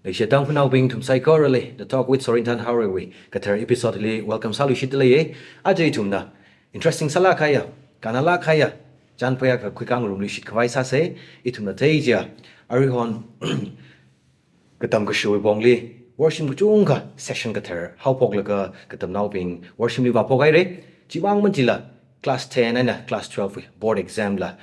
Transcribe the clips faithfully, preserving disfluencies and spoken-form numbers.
Leishiya Tangkhulnaobing ithum saikorali, The Talk with Sorinthan Haorei wui kathar episode li welcome sāluishitda leiya. Aja ithumna interesting sālāk kahaiya, kannalāk kahaiya, chānphai akha khuikhangarumluishit khavai sāsa. Ithumna theiya, aruihon katam kashuwui pongli worship kachungkha session kathar haophoklaga katamnaobing worship li vāphok haira. Chimang machila class ten eina class twelve wui board exam la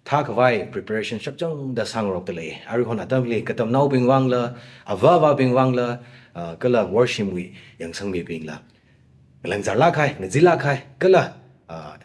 thākhavai preparation shakchangda sāngarokda lei. Aruihon atamli katamnaobing vangla, avā-avābing vangla, ah, kala worship wui yangsangmibingla ngalāngzarlāk kahai, ngazilāk kahai, kala, ah,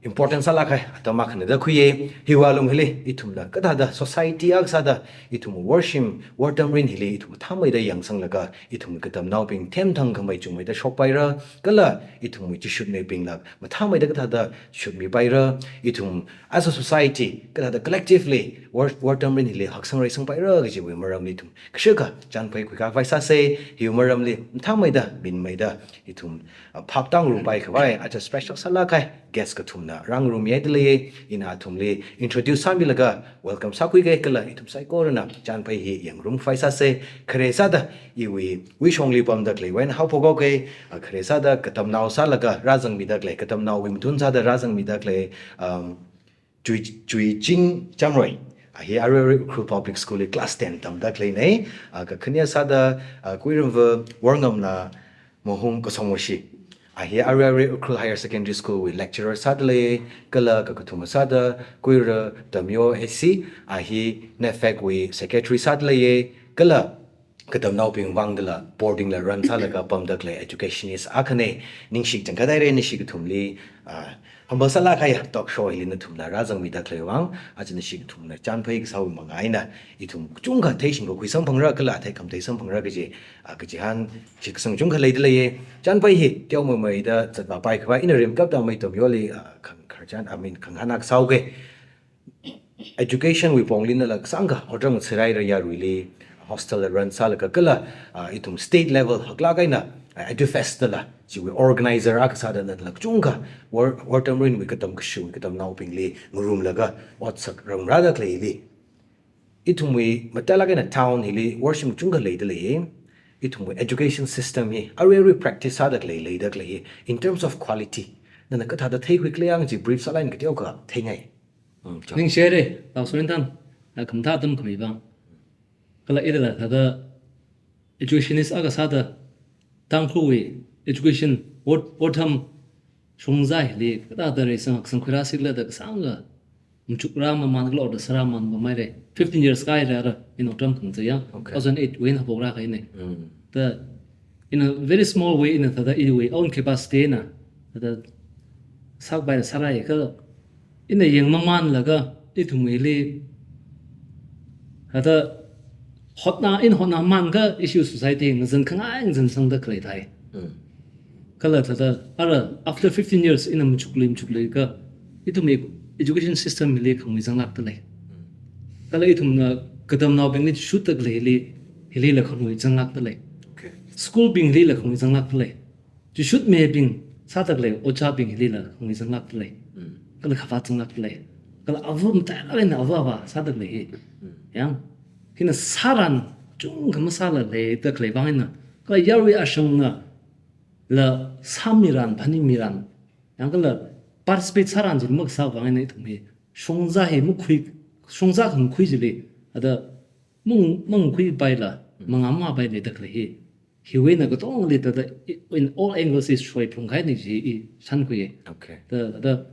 important sālāk kahai atam akhana da khuiya. Hiwui alung hili ithumla kathāda society akha sāda ithum worship, wortam rin hili ithum mathāmeida yangsanglaga ithum katamnaobing themthang khamei chungmeida shokpaira, kala ithum chishutmibingla mathāmeida kathāda chishutmipaira, ithum as a society kathāda collectively wor-, wortam rin hili haksang reisangpaira kajiwui maramli ithum kashakha chānphai khuikhavai sāsa. Hiwui maramli mathāmeida minmeida ithum, ah, phap tāngarumpai khavai aja special sālāk kahai guest kathumna rāngarummihaida leiya. Ina athumli introduce sāmilaga welcome sākhuiga kala ithum saikorana chānphai hi yangngarum khavai sāsa. Khare sāda iwui, iwui shongli pamda khaleiwui eina haophok haoga, ah, khare sāda katamnao sālaga rāzangmida khalei, katamnaowui mathun sāda rāzangmida khalei, um, Chui, Chuiching Changroi. Ah, hi aruirui Ukhrul Public School li class ten tamda khaleina. Ah, kakhane sāda, ah, Kuiramva Worngamna Mohung Kasongwashi. Ah, hi aruirui Ukhrul Higher Secondary School wui lecturer sāda lei, kala kakathuma sāda Kuira Tamyo A C. Ah, hi NAFEC wui secretary sāda leiya, kala katamnaobing vangdala boarding la run sālaga pamda khalei educationist akhana. Ningshi kachangkhat haira nashi kathumli, ah, humble sālāk kahaiya talk show hili nathumla rāzangmida khaleiwui vang. Aja nashi kathumna chānphai kasāwui manga eina ithum kachungkha theishing kakhui samphangra kala athei khamathei samphangra kaji, ah, kachihān shitkasang kachungkha leida leiya. Chānphai hi teomeimei da zatvāpai khavai ina rimkapta Mei Tamyoli, ah, khang kharchan, I mean, khangahān akha sāuga. Education wui pongli nala kasāngkha otram ngathāra yaruili hostel la run sālaga kala, ah, ithum state level haklāk eina, ah, EduFest la chiwui organizer akha sāda nala kachungkha wor-, wortam rinwui katam kashuwui katamnaobingli ngarumlaga ot sāngarumrāda khaleili. Ithumwui matailāk eina town hili worship kachungkha leida leiya. Ithumwui education system hi aruirui practice sāda khalei leida khalei hi in terms of quality nana kathāda theikhui khala yang chi brief sālāk eina kateokha theingai. Mm, chao. Ningshi haira, Tao Sorinthan, ah, khamathā atam khamei vang. Kala ithumla thāda educationist akha sāda, Tangkhulwui education, wor-, wortam shongza hili kathāda reisang haksang khuirāsi khala da kasāngkha machukrā mamān kala order sārā mamān pamhaira. Fifteen years kahaira ara, ina otram khangachei yang. Okay. Two thousand eight wui eina haophok rākahaina. Mm. Da, in a very small way, ina thāda iwui own capacity eina thāda sākhavai sārāya kha, ina yangmamānlaga ithumwuili thāda hotna, ina hotnamān kha ishi society ngazin khangai ngazinsangda khalei thai. Mm. Kala thāda ara after fifteen years ina machukli machukli kha ithumwui education system hili khangui zanglākda lei. Kala ithumna katamnaobingli chishutda khaleili, hilila khangui zanglākda lei. Okay. School bing hilila khangui zanglākda lei. Chishutmibing sāda khalei ojābing hilila khangui zanglākda lei. Mm. Kala khavāt zanglākda lei. Kala ava matailāk eina ava avā sāda khalei hi. Mm. Yang, hina sāran chungkha masāla leida khalei vang eina, kala yarui ashangna la sāmiran, phaningmiran, yang kala participate sāran chi makasā vang eina ithum hi shongza hi makhui, shongza khanakhui chili, thāda mang-, mangakhuipaila, Mm. mangamāpai leida khalei hi. Hiwui eina katongali thāda, in all angles is shoi phungkahaina chi i shānkhuiya. Okay. Thāda, thāda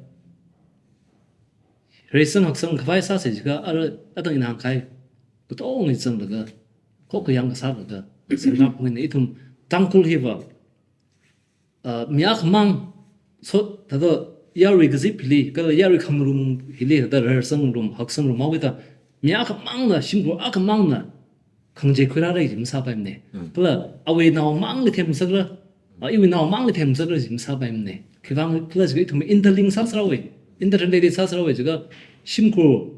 reisang haksang khavai sāsa jiakha, ara, atang ina hāngkahai katonga zanglaga, khokkha yang kasālaga, sāngarumhaina ithum Tangkhul hiva, ah, mi akhamang, so, thāda yarui kazip hili, kala yarui khamarum hili, thāda rarsangngarum, haksangngarum haoda, mi akhamangna, shimkhur akhamangna khangachei khuirāra chi masāpaimana. Mm. Kala awui naomangli themngasakra, ah, iwui naomangli themngasakra chi masāpaimana. Khiwuivang khala jiakha ithum interlink sāsāra wui, interrelated sāsāra wui jiakha shimkhur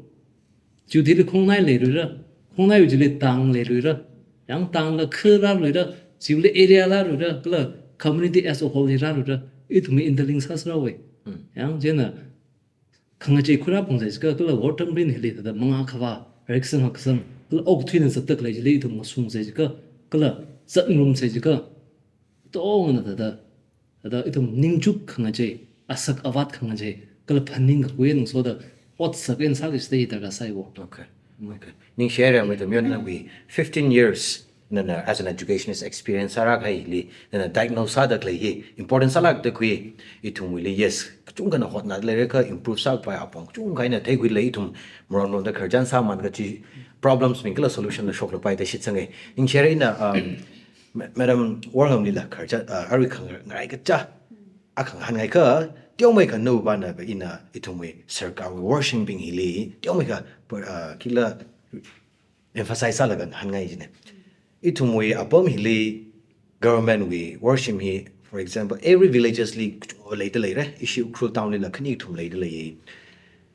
chiwui thili khongnai leiluira, khongnaiwui thili town leiluira, yang town la kha rāluira, chiwuili area rāluira, kala community as a whole hi rāluira, ithum interlink sāsāra wui. Mm. Yang chieina khangachei khuirā phungsa jiakha kala wortam rin hili thāda mangā khavā, reisang haksang, Kala okathuina zatda khalei chili ithum ngasungsa jiakha, kala zatngarumsa jiakha, tongna thāda, thāda ithum ningchuk khangachei, asak avat khangachei, kala phaning kakhuiya ngasoda otsak eina sāki chithāda hi darkar sāi wo. Okay. Okay. Ningshire, Madam Yon, nawui fifteen years nana as an educationist experience sārākahai hili, nana diagnose sāda khalei hi important sālākda khui. Ithumwuili, yes, kachungkhana hotnada leirakha improve sākapai apong kachungkha eina theikhui lei. Ithum maronronda khararchan sāman kachi problems bing kala solution la shoklapai da shitsanga. Ningshire ina, um, Ma-, Madam Worngamlila khararchan, uh, arui khangarai kacha, a khangahānngaikha, teomeikha nawuivana ina ithumwui sarkarwui worshim bing hili teomeikha, uh, khila emphasize sālaga ngahānngai jina. Ithumwui apam hili government wui worshim hi, for example, every villages li leida leira, ishi Ukhrul town lila khani kathum leida leiya.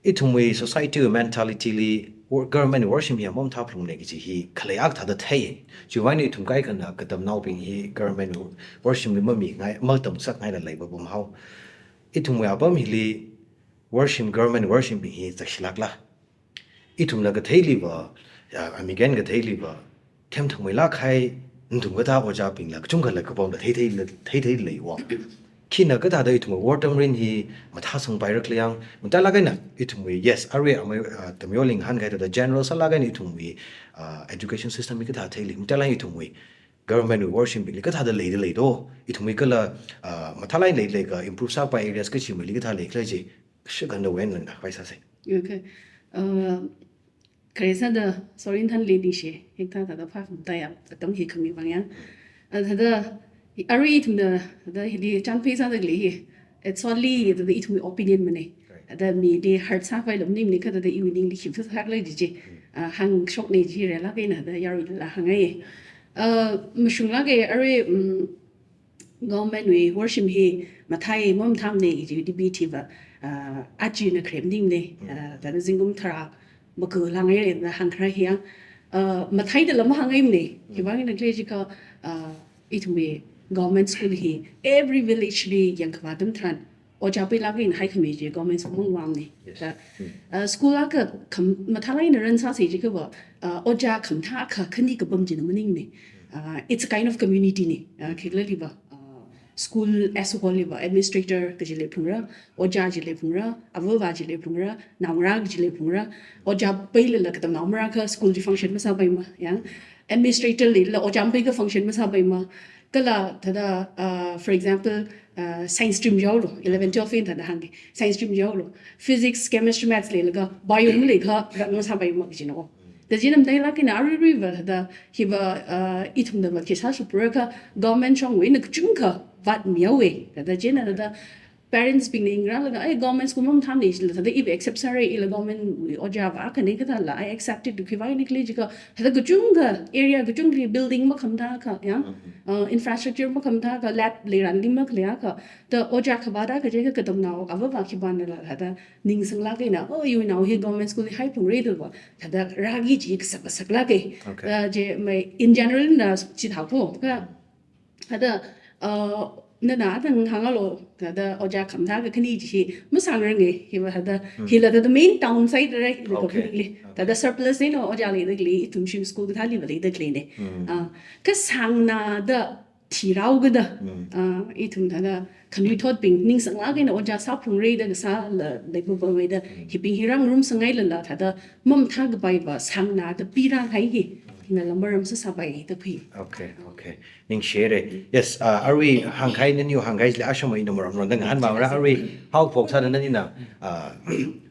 Ithumwui society wui mentality li wor-, government worshim hi mamathāphalungne kaji hi khalei akha thāda thei. Chiwuivang ithum kaikhana katamnaobing hi government worshim li mamingai, matamngasakngaila leipapam haowa. Ithumwui apam hili worshim, government worshim bing hi zakshilākla. Ithumna katheiliva, ya, amigan katheiliva, themthangmeilākkahai, nathum kathā ojābingla kachungkhala kapamla theithei, theithei leiwa. Khina kathāda ithumwui wortam rin hi mathāsangpaira khala yang, matailāk eina ithumwui, yes, arui amei, uh, Madam Yonli ngahānkahai thāda general sālāk eina ithumwui, uh, education system hi kathā theili, matailāk eina ithumwui government wui worshim bingli kathāda leida leido, ithumwui kala, uh, mathālāk eina leilaga improve sākapai areas kachimeili kathā leikhala chi, shakanda wen landa pai sāsei. Okay. Uh, khare sāda, sorry, thanli ningshi, hikathā thāda phap matāya, atam hi khami vang yang. Uh, thāda, arui ithumna, thāda hili chānphei sāda khalei hi, it's only thāda ithumwui opinion mana. Right. Thāda mili hurt sāpaila maningmana, kha thāda iwui ningli khipsā sākhala jiji, uh, hāngshokna ji rālāk eina thāda yaruila hāngngai. Uh, mashunglāka arui, um, government wui worshim hi mathāi mamathāmana kaji debate hiva, uh, aja eina khare maningmana, uh, thāda zingkum tharā maga lāngai lei da hāngkharai hi yang, uh, mathāidala mahāngngaimana, khiwuivang eina khala jiakha, uh, ithumwui government school hi every village li yangkhavā atam tharan, ojā peilāk eina haikhami chi government school mangvāmana. Yes. Da, uh, school akha kham-, mathālāk eina run sāsa jiakhava, uh, ojā khamathā akha khani kapam china maningmana. Uh, it's a kind of community na. Uh, khikhalaliva, uh, school as a whole liva administrator kaji leiphalungra, ojā chi leiphalungra, avāva chi leiphalungra, naongarā kaji leiphalungra, ojā peilala katamnao marākha school chi function masāpaimana, yang. Administrator lila ojā mapeikha function masāpaimana. Kala thāda, uh, for example, uh, science stream jaolo, eleven, twelve eina thāda hāngki, science stream jaolo, physics, chemistry, maths leilaga, bio maleiakha, run masāpaimana kajina o. Thāda china matailāk eina aruiruiva thāda, hiva, uh, ithumnava khi sāshapra kha, government shongwui eina kachungkha vātmihaowa. Thāda china thāda, parents bingna yingrālaga, ai, government school mamathāmana jila, thāda iva accept sāra, ila government wui ojāva akhana kathāla, I accept it, khiwuivang eina khala jiakha, thāda kachungkha, area kachungkhali building makhamathākha, ya, uh, infrastructure makhamathākha, lab leiranli makhaleiakha, thāda ojā khavāta kaje kha katamnao, avāva khipānala, thāda ningsanglāk eina, oh, iwui nao hi government school li haiphalungra dava, thāda rāki chi kasak kasaklāka. Okay. Uh, chi mai, in general na chithākha, kha, thāda, uh, nana athang hāngalo, thāda ojā khamathā kakhani chi hi masāngranga, hiva thāda, hila thāda main town side ra, hila Okay. completely. Okay. Thāda surplus eina ojā leida khalei, ithum shim school kathāliva leida khaleina. Uh, kha sāngnada thirao kada, uh, ithum thāda khanuithotbing ningsanglāk eina ojā sāphalungra da kasāla leipapamda, hibing hi rāngarumsangngailala thāda mamathākapaiva sāngnada pirākahai hi, hinala maram sāsāpai da khui. Okay, okay. Ningshire. Yes, uh, arui hāngkahai naniwui hāngkahai chili ashama ina maram ronda ngahānmara arui haophok sāda nanina, uh,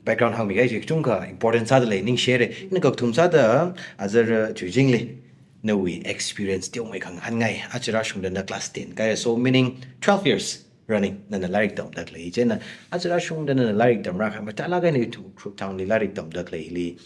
background hāngmikahai chi kachungkha important sāda lei ningshire. Ina kakathum sāda azar, uh, Chuijingli nawui experience teomeikha ngahānngai. Aja rāshungda na class ten kaya, so meaning twelve years running nana lairik tamda khalei. Chieina aja rāshungda nana lairik tamrākha matailāk eina ithum Ukhrul town li lairik tamda khaleili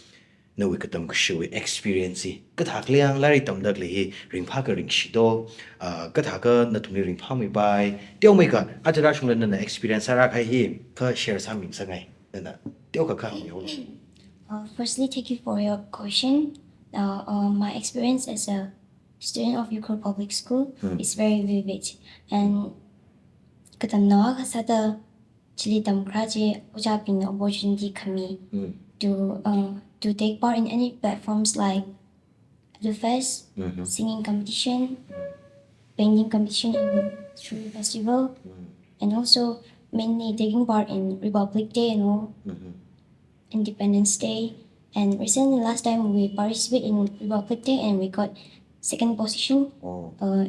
nawui katam kashiwui experience hi kathā khala yang, lairik tamda khalei hi ringphākha ringshito, ah, kathākha nathumli ringphāmipai, teomeikha aja rāshungda nana experience sārākahai hi kha share sāmingasakngai, nana teokha kha hāngmihaolu. Uh, firstly, thank you for your question. Uh, uh, my experience as a student of Ukhrul Public School Hmm. is very vivid, and katamnao akha sāda chili tamkharā chi ojābingna opportunity khami Hmm. to, uh, to take part in any platforms like Zoufest, Mm-hmm. singing competition, painting competition in Shuri Festival, Mm. and also mainly taking part in Republic Day and all, Mm-hmm. Independence Day. And recently, last time we participate in Republic Day and we got second position. Oh. Uh,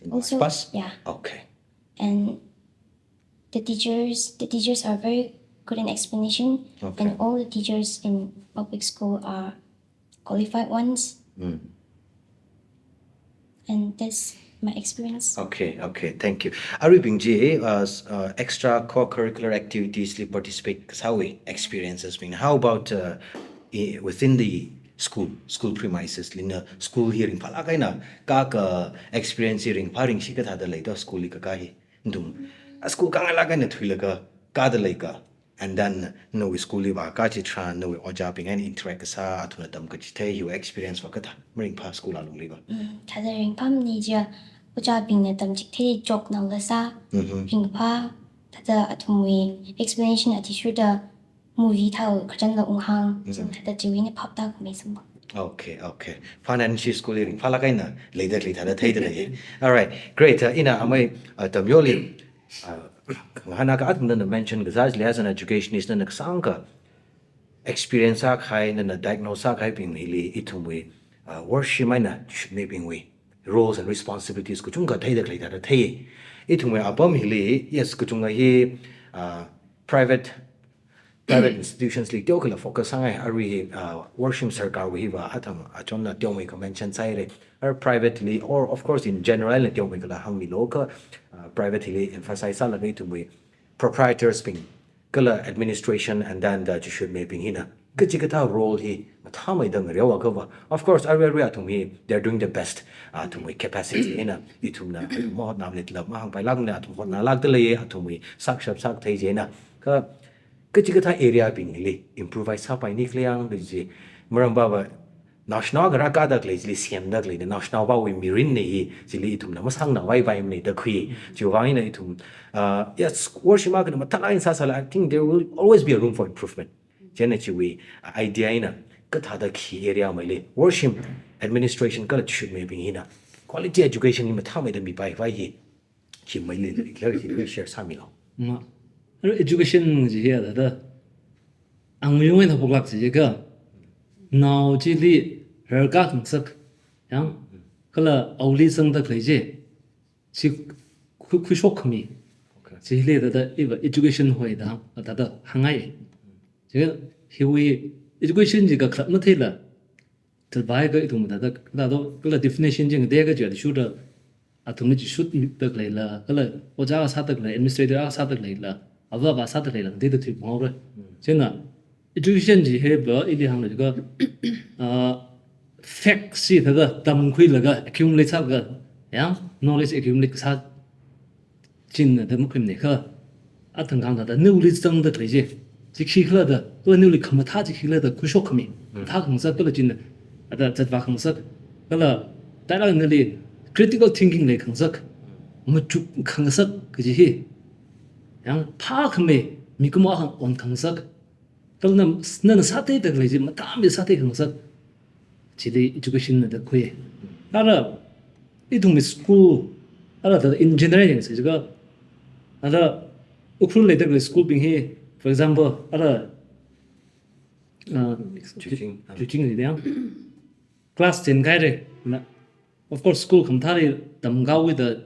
In also, March past? Yeah. Okay. And the teachers, the teachers are very good in explanation, Okay. and all the teachers in public school are qualified ones. Mm. And that's my experience. Okay, okay, thank you. Aruibing chi, uh, s- uh, extra co-curricular activities li participate kasāwui experiences bing. How about, uh, i- within the school, school premises li na school hi ringphālāk eina, ka ka experience hi ringphā ringshi kathāda lei to school li kaka hi? Ndung. A school kangailāk eina thuilaga kada lei ka? And then nawui school li vāka chitharan nawui ojābing eina interact kasā, athumna tamkachithei hiwui experience va kathā? Maringphā school alungli va? Mm, thāda ringphāmana jiakha, ojābingna tamchithei chok nang kasā, Mm-hmm. ringphā, thāda athumwui explanation athishurda movie thao kachānla unghāng, Mm. chithāda chiwui eina phaptākhamei samphang. Okay, okay. Phānān chi school li ringphālāk eina leida khalei thāda theida lei. Alright, great. Uh, ina amei, uh, tamyoli, uh, ngahānakha athumna mention kasā chili as an educationist nana kasāngkha experience sākahai, nana diagnose sākahaibing hili ithumwui, uh, worshim eina chishutmibingwui roles and responsibilities kachungkha theida khalei thāda thei. Ithumwui apam hili, yes, kachungkha hi, uh, private private institutions li teokhala focus sāngai, arui hi, uh, worshim sarkarwui hi va athang achonna teomeikha mention sāhaira. Ar private li, or of course in general na teomeikhala hāngmilu kha, uh, private li emphasize sālaga ithumwui proprietors bing, kala administration and then the chishutmibing hina kachikathā role hi mathāmeida ngareo akha va. Of course, arui arui athum hi, they're doing the best. Athumwui capacity hina, ithumna, athum hotnamli tlap mahāngpailākmana, athum hotnalākda lei, athumwui sākashap sākathei china. Kha, kachikathā area bingli improvise sāpaini khala yang da chi. Maram va va, naoshinao akha rākada khalei chili semda khaleina, naoshinaovawui mirinna hi, chili ithumna masāngnāvaipaimana da khui. Chiwuivang eina ithum, uh, yes, worshim akhana mathālāk eina sāsālala, I think there will always be a room for improvement. Chieina chiwui, uh, idea eina, kathāda khi area meili worshim administration kala chishutmibing hina quality education hi mathāmeida mipaivai hi, khi meili, clear hi share sāmilu. Ma, aro education chi hi thāda, angayung eina phoklāk chi jiakha, nao chili rarkā khangasak, yang, kala awuili zangda khalei chi, chi khu- khuishokkhami. Okay. Chili thāda iva education hoida, thāda hāngngai. Chi hiwui education chi kakhalat matheila, thāda vai ka ithum thāda, thāda kala definition chi ngateikha chi athishurda, athumna chishutda khaleila, kala ojā sāda khalei, administrator sāda khaleila, ava ava sāda khaleila, ngateida thuiphunghaora. Chieina, education chi hi va ili hānglaga, uh, facts chi thāda tamkhuilaga, accumulate sālaga, yang, knowledge accumulate kasā china da makhuimana kha, athang kang thāda nawuili zangda khalei chi, chi khikhala da, kala nawuili khamathā chi khikhala da khuishokkhami, Mm. thā khangasak kala china, thāda zatvā khangasak, kala thāda nali critical thinking lei khangasak, machuk khangasak kaji hi, yang phākhamei mikumo akha on khangasak, kala na, nana sātheida khalei chi mathāmeida sāthei khangasak, chili education na da khui. Ara, ithumwui school, ara thāda in general yangsa jiakha, ara Ukhrul leida khalei school bing hi, for example, ara, uh, Chuching, ah. Chuching li yang. Class ten kahaira, na, of course, school khamathāli tamkahaiwui thāda,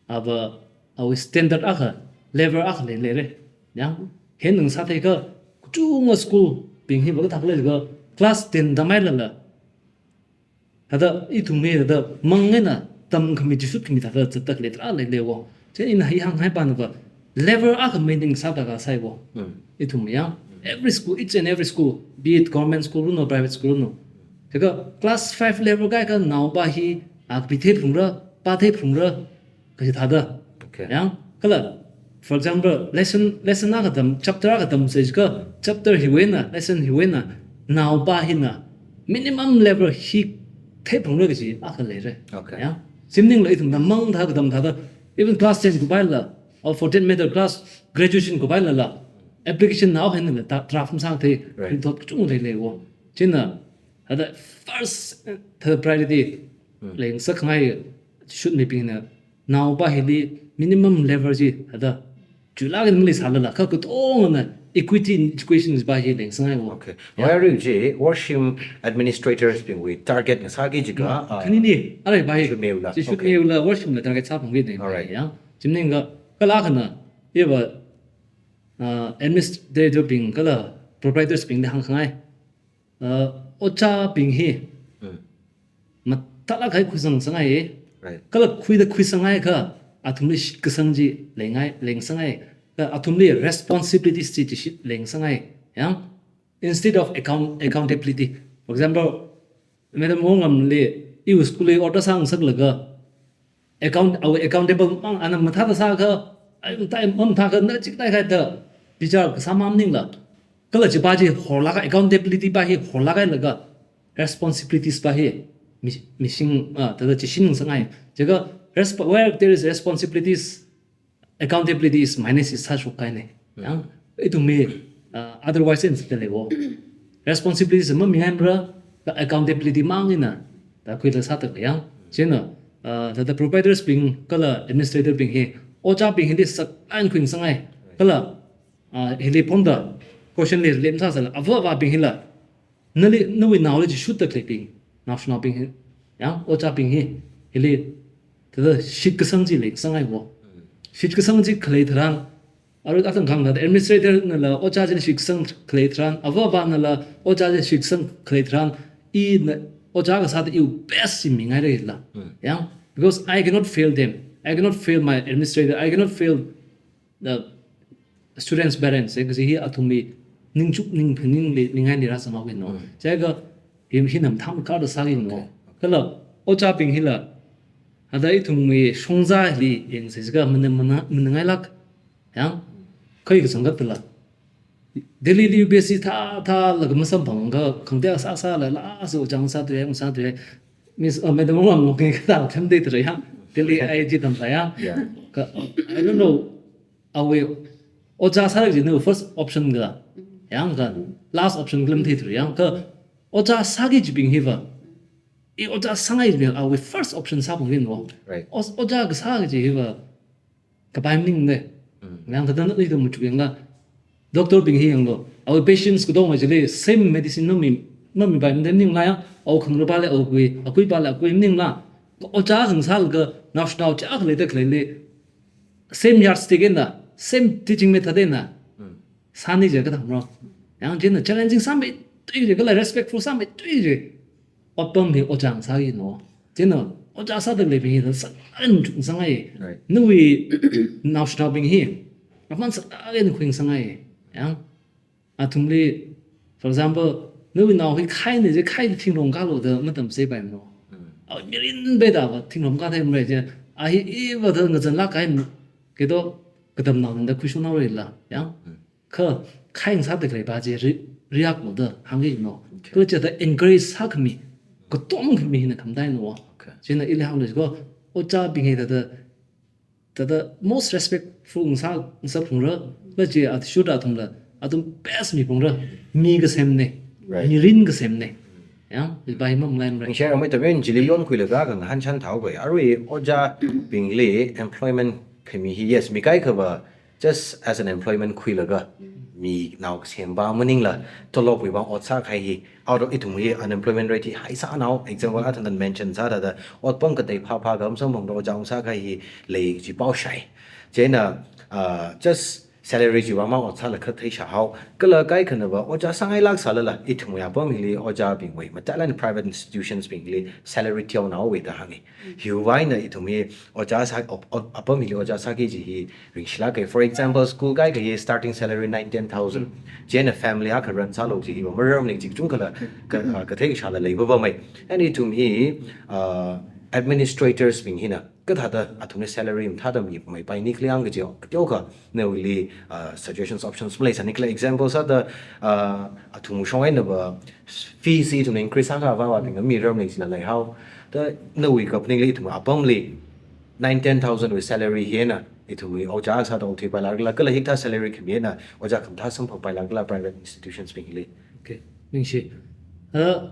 ava, awui standard akha, level akha lei leira. Yang, hen nang sātheikha, kachungkha school bing hi va kathākhala jiakha, class ten tamhailala, thāda ithum hi thāda mang eina tamkhami chishutkhami thāda zatda khalei tarākha leileiwo. Chieina hi hānghaipa na va, level akha maintain sāda kasāiwo. Hmm. Ithum yang, every school, each and every school, be it government school runo, private school runo. Jiakha class five level kahaiakha naopa hi, a kapi theiphalungra, pā theiphalungra, kaji thāda. Okay. Yang, kala, for example, lesson, lesson akha tam, chapter akha tamsa jiakha, chapter hiwui eina, lesson hiwui eina, naopa hina, minimum level hi theiphalungra kaji akha leira. Okay. Yang, chi maningla ithumna mang thāda katam thāda, even class ten kuphailala, or for that matter, class graduation kuphailala, application na akhana thāda draft masāthei, Right. ringthot kachungkha leileiwo. Chieina, Thāda first, uh, third priority leingasakngai chishut mibingna naopa hili minimum level chi thāda chulak in mali sālala kha katongana equity in education pa hi leingasakngai wo. Okay. Yeah. Where you ji worship administrators bingwui target ngasāki jiakha, uh, khanini, arai pa hi. Chishutmiwula. Chishutmiwula, okay. Worship la target sāphungki ne. All right. Yang. Chi maningakha, kala khana, iva, uh, administrator bing kala proprietors bingli hāngkhangai. Uh, ojābing hi mathālāk eina khuisang sangai. Right. Kala khuida khuisangakha athumli shitkasang chi leingai, leingasakngai. Kala athumli responsibilities chi, chi shit leingasakngai. Yang, instead of account-, accountability. For example, Madam Wongngamli, iwui school li order sāngasaklaga, account, awui accountable mang ana mathāda sākha, ai, mathā, mamathākha na chikathā kathāda bichar kasā mang maningla. Kala chipa chi horlāka, accountability pa hi horlāka laga responsibilities pa hi mi-, missing, ah, thāda chishin sangai. Jiakha resp-, where there is responsibilities, accountability is minus is sāshokkahaina. Yang, ithumwui, uh, otherwise in sita leiwo. Responsibility sāmamingmara, ka accountability mang eina thāda khuida sāda yang. Chieina, uh, thāda proprietors bing kala administrator bing hi, ojābing hili saklāk eina khuisangai. Kala, uh, hili phongda question li lem sāsāla, avā avābing hila, nali, nawui naoli chishutda khaleibing, naoshinaobing hi, yang, ojābing hi, hili, thāda shitkasang chi leingasakngai wo. Shitkasang chi khalei tharan, arui atam khangda administrator nala ojā chili shitkasang khalei tharan, avā avānala ojā chili shitkasang khalei tharan, ina ojā kasāda iwui best chi mingairala. Yang, because I cannot fail them. I cannot fail my administrator. I cannot fail the students' parents, eh, kaji hi athumwui ningchuk ningphaning li, ningai ni rāsāmawui no. Chiakha hi, hi nam tham kar da sāki no. Okay. Kala ojābing hila, hithāda ithumwui shongza hili yangsa jiakha mana, mana, manangailāk. Yang, kha kachangkhat tala. Delhi li U P S C thā, thālaga masamphangakha, khangatei sāsālala, so chang sāthuiya, masāthuiya. Miss, uh, Madam Wongngamli kathā themda tharan yang, Delhi I I T tamda yang. Yeah. Kha, I don't know, awui ojā sāki kajina first option khala, yang kha last option khala matheithu yang kha, ojā sāki kajibing hiva, i ojā sāngai kajibing awui first option sāphungki no. Right. O-, ojā kasā kaji hiva kapai maningne. Yang thāda ithum machuk yangla, doctor bing hi yanglo, awui patients katonga chili same medicine mami, mamipai maning la yang, awui khangarā pali awui kui, akui pali akui maningla, ojā khangasā laga naoshinao chiyākha leida khaleili, same yardstick eina, same teaching method eina sāni jiakha kathāmro. Yang chieina challenging sāmeithui chi, kala respectful sāmeithui chi. Otpam hi ojā ngasāki no. Chieina ojā sāda khaleibing hi saklāk eina chungsangai. Right. Nawui naoshinaobing hi aman saklāk eina khuisangai. Yang, athumli, for example, nawui nao hi khaini ji, khai thingrong kalo da matamseipai no. Awui mirin peida va thingrong kathei mara ji, a hi iva thāda ngazanlāk kahai, kito, katamnao nda khuishonao rila, yang. Kha, khai ngasāda khaleipa chi ri-, riak lo da hāngki no. Okay. Kha chithāda encourage sākhami, katomkhami hina khamdai no. Okay. Chieina ili hānglu jiakha, ojābing hi thāda, thāda most respectful ngasā, ngasāphungra, la chi athishurda athumla, athum best miphungra, mi kasemne, right, mirin kasemne. Yang, hipa hi mamalaimara. Ningshi ramai taben chili yonkhuilaga kangahān chān thaokhui. Arui ojābingli employment khami hi, yes, mi kaikhava just as an employment khuilaga, mi nao kasempa maningla, tolopwui vang ot sākahai hi, out of ithumwui unemployment rate hi high sānao, example, athāna mention sāda da, otpam katei phāphā kha masamphangda ojā ung sākahai hi lei kaji pao shāi. Chieina, uh, just salary chiwui vang ot sālakha theishāhao. Kala kaikhanava ojā sāngailāk sālala, ithumwui apam hili ojābingwui, mathālāk eina private institutions bingli salary teonaowui da hāngi. Hiwui vang eina ithum hi ojā sā, op-, op-, apam hili ojā sāki kaji hi ringshilāka. For example, school kaikha hi starting salary nine, ten thousand. Chieina family akha run sālu kaji hiva mararmana, chi kachungkhala ka, ah, kathei kashāla leipapamei. And ithum hi, ah, administrators bing hina kathāda athumli salary mathāda mipameipaini khala yang kaji, kateokha nawuili, ah, suggestions, options maleisāni khala. Example sāda, ah, athum shong einava fees hi ithumna increase sākha avā avābingna mirarmana chila leihao. Da nawui company li ithum apamli nine, ten thousand wui salary hi eina ithumwui ojā sāda othuipailākla, kala hikathā salary khami eina ojā khamathā samphangpailākla private institutions bingli. Okay, ningshi. Uh,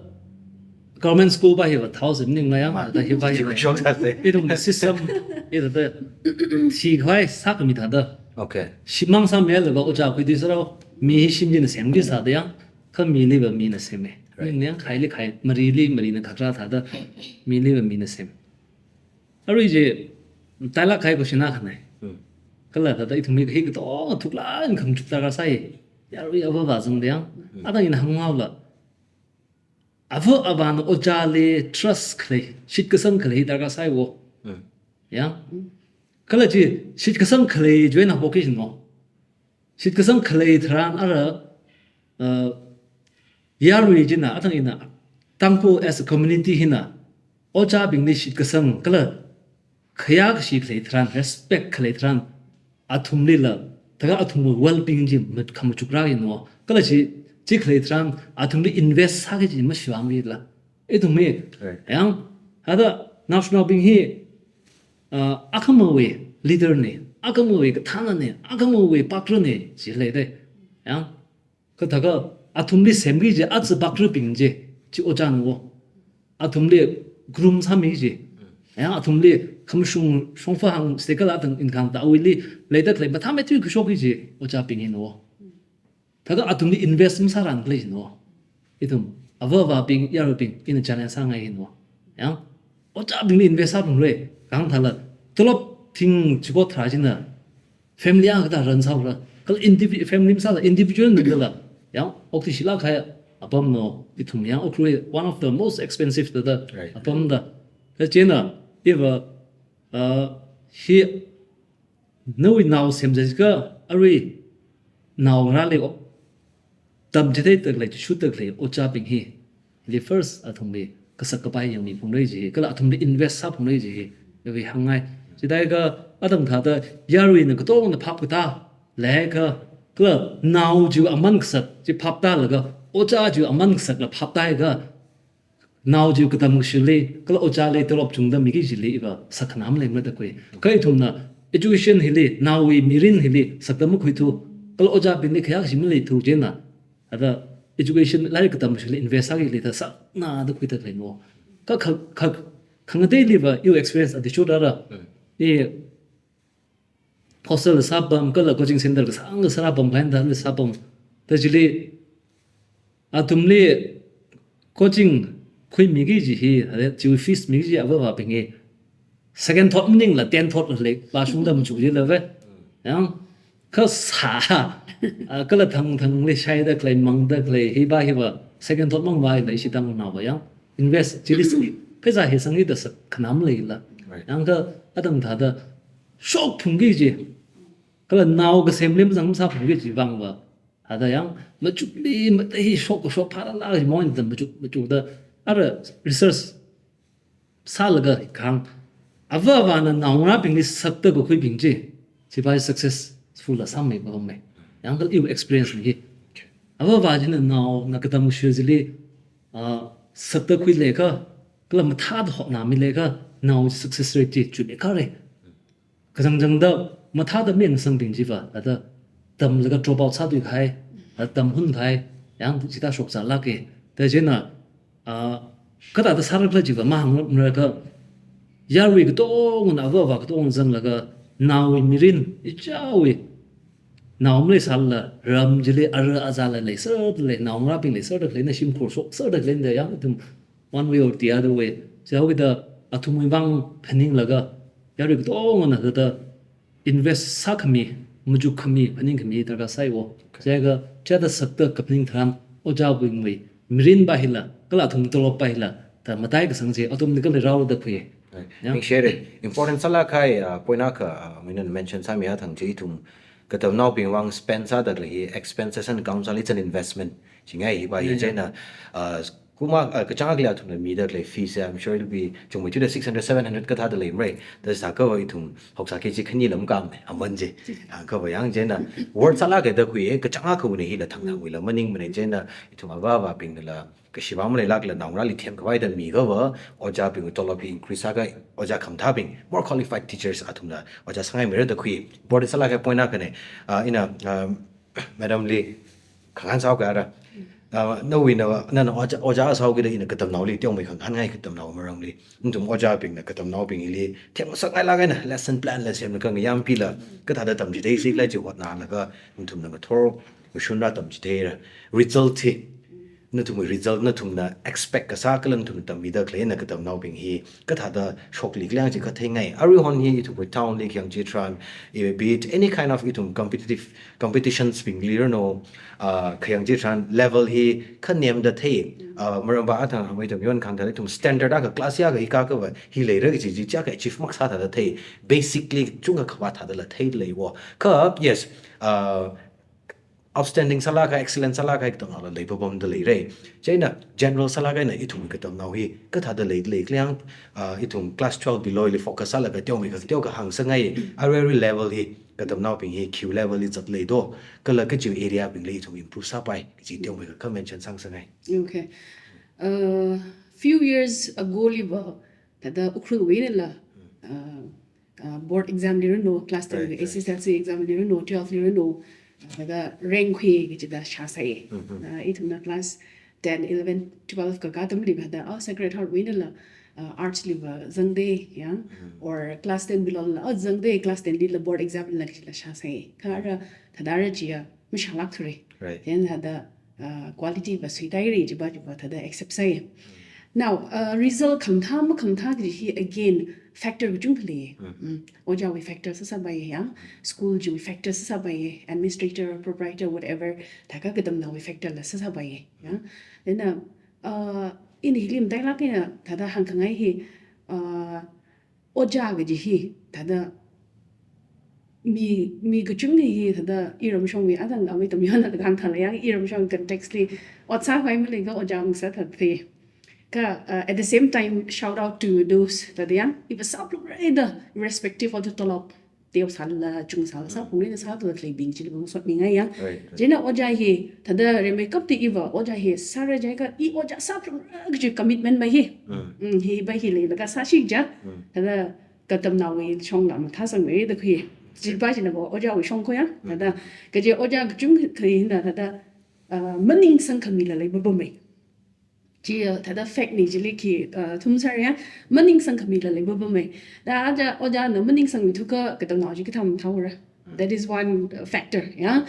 Government school pa hiva thao zimning ngayang, Ma. Thāda hiva hi. Shok sāse. Ithum system, ithāda, si khoi sākhami thāda. Okay. Shimāng sāmei lava ojā khuidi sārao, mi hi shimjina semki sāda yang, kha miliva mina seme. Right. Ning yang khaili khai, marili marina khakra thāda, miliva mina sem. Arui chi, tailak khai ko shina khanai. Hmm. Kala thāda ithum hi katonga thuklāk eina khamachuk darkar sai. Yarui avāva zangda yang, Hmm. atang ina hānghaola. Ava avāna ojāli trust khalei, shitkasang khalei darkar saiwo. Hmm. Ya. Kala chi, shitkasang khalei join na poki jino. Shitkasang khalei tharan ara, uh, yarui china, atang ina, Tangkhul as a community hina, ojābingli shitkasang, kala khayā kashi khalei tharan, respect khalei tharan, athumlila, thākha athumwui well-being chi mat khamachuk rāki no. Kala chi, chi khalei tharan, athumli invest sāki chi mashiwang rila. Ithum hi, Right. yang, hada national bing hi, uh, akhamawui leader ne, akhamawui kathāna ne, akhamawui pakra ne, chi leida. Yang, kha thākha athumli semki chi, aja pakrabing chi, chi ojāna wo. Athumli groom sāmi chi. Yang athumli khamashung shongfa hāng stekala thang inkhang ta awuili, leida khalei mathāmeithui kashok chi, ojābing hina wo. Thākha athumli invest masāran khalei jino. Ithum, avāvabing, yaruibing, ina challenge sāngai hino. Yang, ojābingli invest sāphunglei, kang thāla, tolop thing chiko tharā china, family a kathā run sāra, kala indivi-, family masāla, individual ningla, yang, okti shila khai apam no, ithum yang, Ukhrul, one of the most expensive thāda, Right. apam da. Kha china, iva, uh, hi, Nawui nao semzai jiakha, arui naongarāli o-, tamchithei taklei, shu taklei, ojābing hi. Li first athumli kasak kapai yangmiphunglei ji, kala athumli invest sāphunglei ji, iwui hāngngai. Chithākha, atang thāda, yaruina katongna phap katā, leikha, kala nao chiwui aman kasak, chi phap tālaga, ojā chiwui aman kasakla phap tāhaiakha, nao chiwui katam kashili, kala ojāli tolop chungda miki chili iva sakkhanā maleimara da khui. Kha ithumna education hili, naowui mirin hili, sakda makhuithu, kala ojābingli khayā kashi maleithu china, hada education lairik katam kashili invest sāki lida saknada khuida khalei no. Kha, kha, kha, khangateiliva, iwui experience athishurda ra. Hmm. I hostel sāpam, kala coaching center kasāng kasāra pam, kain da sāpam. Ta chili, athumli coaching khuimiki ji hi, are, chiwui fees miki ji avāvabing hi. Second thought maningla, ten thought la lei, vāshungda machuk jila ve. Yang, kasā, ah, kala thang thangli shaida khalei, mangda khalei, hiva hiva, second thought mang vāla ishi tangnaova yang. Invest, chili si, pheisā hi sangida sakkhanā maleila. Right. Yang kha, atang thāda, shokphungki ji. Kala nao kasemli mazang masāphungki ji vangva. Hada yang machukli, mata hi shok, shok pharala ji moin da machuk, machukda. Ara research sālaga kang. Avāvana naongarābingli sakda kakhuibing ji. Chiva successful la sāmei pamei. Yang kala iwui experience ni hi. Avāva china naona katam kashili, ah, sakda khuilaga, kala mathāda hotnāmilaga, nao success rate chi chunekare. Kazang zangda mathāda mi ngasangbing chiva, hada tamlaga drop out sāthui kahai, hada tam hun kahai, yang chithā shokzālāke. Ta china, ah, kathāda sārakhala chiva mahāngmara kha, yarui katongana avāva katonga zanglaga, naowui mirin, ichāwui, nao maleisālala, ram chili ara azāla leiserda lei, naongarābing leiserda khaleina shimkhur shokserda khaleina yang ithum one way or the other way. Chihaokida athumwui vang phaninglaga, yarui katongana thāda invest sākhami, machukkhami, phaningkhami darkar saiwo. Okay. Chiakha, chithāda sakda kaphaning tharan, ojābingwui mirin pa hila, kala athum tolop pa hila, ta matai kasang chi, athumli kala rao da khui. Right. Yeah. Ningshire. Important sālāk kahai, uh, point akha, uh, mina mention sāmiya thang chi ithum katamnaobing vang spend sāda khalei hi, expenses and accounts ali it's an investment. Chingai hiva hi Yeah, yeah. china, uh, kuma, uh, kachāng akhali athumna mida khalei fees, I'm sure it'll be chungmeithuida six hundred, seven hundred kathāda leimara. Thāda sākha ithum haokashi chi khani lam kam ne, aman chi. Ah, kha va yang china, worth sālāke da khui, kachāng akhawui hila thangthangwuila maningmana china, ithum avāvabingnala, kashi vang maleilākla naongarāli themkhavaida miakhava, ojābingwui tolop hi increase sākha, ojā khamathābing, more qualified teachers athumna, ojā sāngaimeira da khui. Important sālāk kahai point akhane, ah, ina, um, madam li, khangahān sāhaoka ara. Ah, nawuina, nana ojā, ojā sāhaokida ina katamnaoli teomeikha ngahānngai, katamnao maramli. Nathum ojābingna katamnaobingli themngasakngailāk eina lesson plan la semlaga ngayāmpila, kathāda tamchitheisi khala chi hotnalaga, nathumna ngathor ngashunla tamchitheira. Result hi, nathumwui result, nathumna expect kasā kala nathumna tammida khaleina katamnaobing hi kathāda shokli khala chi katheingai. Aruihon hi ithumwui town li khayang chitharan, eh, be it any kind of ithum competitive competitions bingli ranu, ah, khayang chitharan level hi khanemda thei. Ah, maramva athang hangmei ithum yon khangda ithum standard akha, class akha hi kakava hi leira kaji chi chiyākha achieve makasā thāda thei. Basically chungkha khavā thādala theida leiwo. Kha, yes, ah, outstanding sālāka, excellent sālāka katamnaola leipapamda leira. Chieina general sālāk eina ithum katamnao hi kathāda leida lei khala, ah, ithum class twelve below li focus sālaga teomeikha teokha hāngsāngai, arui arui level hi katamnaobing hi khi level li zatleido, kala kachi area bingli ithum improve sāpai kaji teomeikha kha mention sāngasakngai. Okay. Uh, few years ago liva, thāda Ukhrulwui einala, uh, uh, board exam li ranu, class ten Right, right. S S L C exam li ranu, twelve li ranu, thāda rank khui kachida shāsai. Mhm. Uh, ithumna class ten, eleven, twelve kakā atamli thāda, oh, Sacred Heart wui einala, uh, arts liva zangda, ya, Mhm. or class ten below la, oh, zangda, class ten lila board exam la kachila shāsai. Kha ara, thāda ara chiya mashālākthura. Right. Then thāda, uh, quality va suitāhaira chiva chiva thāda accept sāi. Now, uh, result khamathā makhamathā kaji hi again factor kachungkha lei. Mm. Mm. Ojāwui factor sāsāpai ya, school chiwui factor sāsāpai, administrator, proprietor, whatever, thākha katamnaowui factor la sāsāpai ya. Then, uh, uh, ina hili matailāk eina thāda hāngkhangai hi, uh, ojā kaji hi thāda mi, mi kachungkha hi thāda iramshongwui athang amei tamyona kahāng thāla ya, iramshong context li ot sākhavai maleiakha ojā masāthatthei. Kha, uh, at the same time, shout out to those thāda ya, iva sāphalungra da, irrespective of the tolop, teo sālala, chung sālala, Mm. sāphalungra da sāthatleibing chili masotmingai ya. Right, right. Chieina ojā hi thāda rimeikapta iva ojā hi sāra jiakha, i ojā sāphalungra kaji commitment va hi. Mm. Mm, hiva hi leilaga sāsi kaja. Mm. Thāda katamnaowui shongla mathāsangmara da khui. Chiva chinava ojāwui shong kho ya. Mm. Thāda kaje ojā kachungkha hina thāda, uh, maningsangkhamila leipapamai. Chi, uh, thāda fact na chili khi, uh, thumsāra ya, maningsangkhamila leipapamai. Thāda ojā, ojāna maningsangmi thukha katamnao chi kathā mathāura. That is one, uh, factor, ya.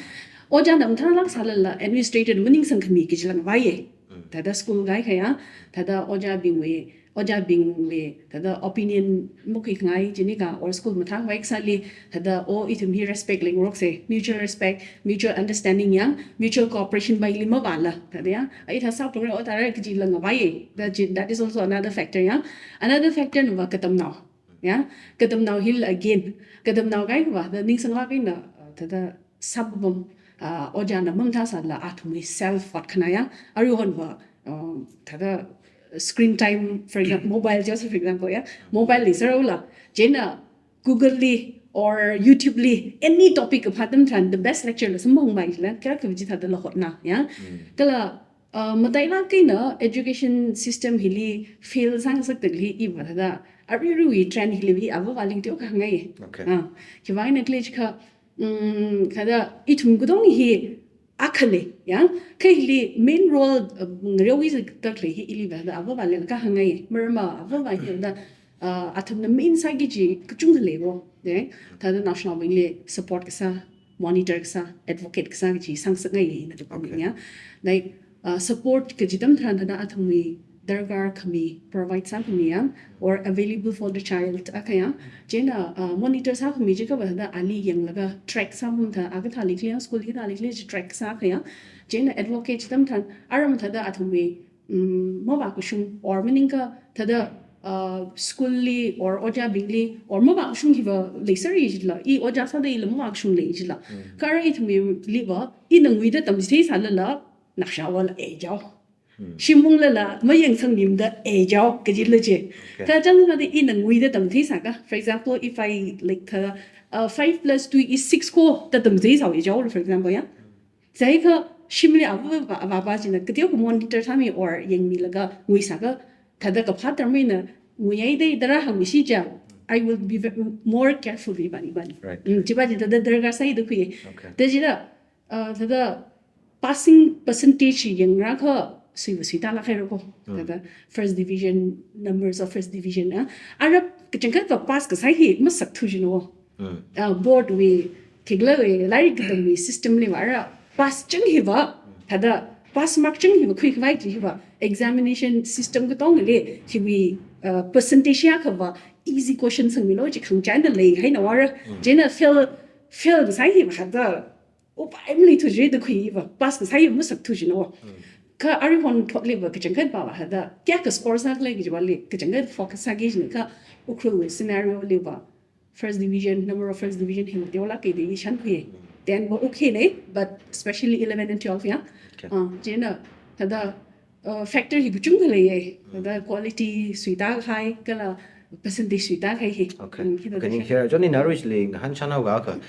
Ojāna mathālāk sālala administrator maningsangkhami kachila ngavaiya. Mm. Thāda school kaikha ya, thāda ojābingwui, ojābingwui thāda opinion makhuikhangai chinikha, or school mathākhavai kasāli thāda, oh, ithum hi respect leingaroksa, mutual respect, mutual understanding ya, mutual cooperation va hili mavāla, thāda ya, ithā sāphalungra, ot sāra kajila ngavaiya. That chi, that is also another factor ya. Another factor nava katamnao. Ya, katamnao hila again, katamnao kaikhava thāda ningsanglāk eina, uh, thāda sāpapam, uh, ojāna mamathāsālala athumwui self worth khana ya, aruihonva, uh, thāda screen time, for example, mobile, just for example, ya, mobile li sāra ula, chieina Google li or YouTube li any topic kaphā atam tharan the best lecture la samphangmei la, kayākha chi thādala hotna ya. Mm. Kala, uh, matailāk eina education system hili fail sāngasakda khalei iva thāda, arui aruiwui trend hili hi avāvali teokha hāngngai. Okay. Ah, khiwui vang eina khala jiakha, mm, thāda ithum katong hi akha lei ya, kha hili main role, uh, ngareowisakda khalei hi iliva thāda avāvali kha hāngngai. Maramva avāva hi thāda, uh, athumna main sāki kaji kachungkha leiwo. Thāda naoshinaobingli support kasā, monitor kasā, advocate kasā kaji sāngasakngai ina thāda Okay. ya. Like, uh, support kaji atam tharan thāda athumwui darkar khami provide sākhami ya, or available for the child akha ya. Chieina, uh, monitor sākhami jiakhava thāda ali yanglaga track sāpam thāda, a kathā leikhala, school kathā leikhala chi track sākha ya. Chieina advocate atam tharan, aram thāda athumwui, mm, mavākashung or maningakha thāda, uh, school li or ojābingli or mavākashung hiva leisāra jila, i ojā sāda ila mavākashung lei jila. Mm. Kha ara ithumwuiliva, ina nguida tamchitheisālala, nakshaola eijao. Hmm. Shimung lala mayangsangmimada eijao kajila je. Okay. Kha chānglāda ina nguida tamchitheisākha, for example, if I, like, uh, uh, five plus two is six kho da tamchitheisāo eijao, for example, ya. Jiakha shimli avāva, avāva china kateokha monitor sāmi or yangmilaga nguisākha, thāda kaphā tharan ina nguihaida thāda rāhāngmisi jiakha, I will be ve-, more careful iva, iva. Right. Mm, chiva chi thāda darkar sāi da khui. Okay. Thāda chila, uh, thāda passing percentage hi yangra kha suiva suitālāk haira ko. Mm. Thāda first division, numbers of first division, ah. Ara kachangkhatva pass kasā hi masakthu jina wo. Mm. Ah, board wui, khikhalawui, lairik katamwui system liva ara pass chang hiva, thāda pass mark chang hiva khuikhavai chi hiva, examination system katongli, hiwui, ah, percentage ya khava, easy question sangmilo chi khangachāna leihaina vāra. Mm. Chieina fail, fail kasā hiva thāda upai maleithu jida khuiva, pass kasā hi masakthu jina wo. Mm. Kha aruihon thotliva kachangkhatva thāda, kayākha score sākhala kajivali, kachangkhat focus sāki jina kha Ukhrulwui scenario liva, first division, number of first division hi teolāka da i shānkhui. Mm. Ten va okay na, but especially eleven and twelve ya. Okay. Ah, chieina thāda, uh, factor hi kachungkha leiya. Mm. Thāda quality suitākahai, kala percentage suitākahai hi. Okay. Mm, hithāda Okay, ning shān- here, Johnny Naruj li ngahānchānhaoakha,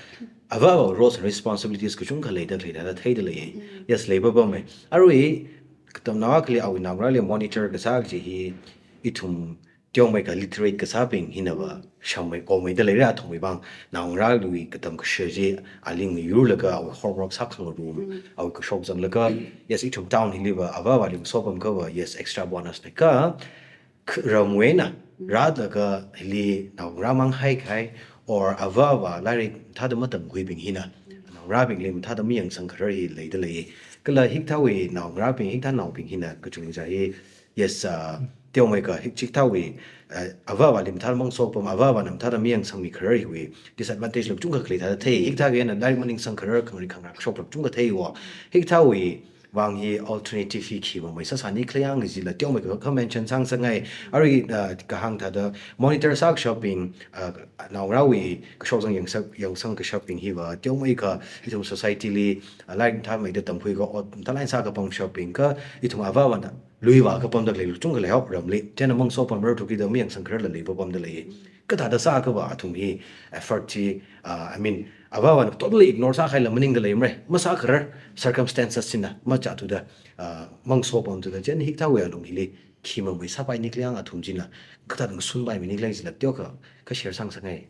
ava ava roles and responsibilities kachungkha leida, leida thāda theida leiya. Mm. Yes, lei papam e. Arui, katamnao akhali awui naongarāli monitor kasā kaji hi, ithum teomeikha literate kasābing hinava shāmei, komeida leira athumwui vang. Naongarāwui katam kashir chi, ali ngayurlaga awui homework sākhangarum, Mm. awui kashok zanglaga, yes, ithum town hiliva, ava avali masopam akhava, yes, extra bonus na kha, k-, ramwui eina, Mm. rālaga hili naongarā mang haikahai, or ava ava lairik mathāda matamkhuibing hina, naongarābingli mathāda mayangsang kharar hi leida lei. Kala hikathāwui naongarābing, hikathā naobing hina kachungkha hi, yes, uh, teomeikha hik-, hikathāwui, uh, ava avali mathāda masopam, ava avana mathāda mayangsangmi kharar hiwui disadvantage la kachungkha khalei thāda thei. Hikathā eina lairik maningsang kharar khangari khangarā kashok la kachungkha thei wo. Hikathāwui vang hi alternative hi khi mamei sāsāni khala yang kajila teomeikha kha mention sāngasakngai. Arui, uh, kahāng thāda monitor sākashapbing, uh, naongarāwui kashok zang yangsak, yangsang kashapbing hiva teomeikha ithum society li, uh, lairik mathāmeida tamkhuiakha, ot mathālāk eina sākapam kashapbing kha ithum ava avana luivākapamda khalei kachungkha leihao ramli. Chieina masopamrar thuki da mayangsang khararla lei papamda lei. Kathāda sāakhava athum hi effort chi, uh, I mean, ava avana totally ignore sākahaila maningda leimara. Masākharar circumstances china machāthuda, uh, masopamthuda, chieina hikathāwui alung hili khi mamei sāpaini khala yang athum china, kathāda ngasunpaimini khala yang chila teokha, kha share sāngasakngai.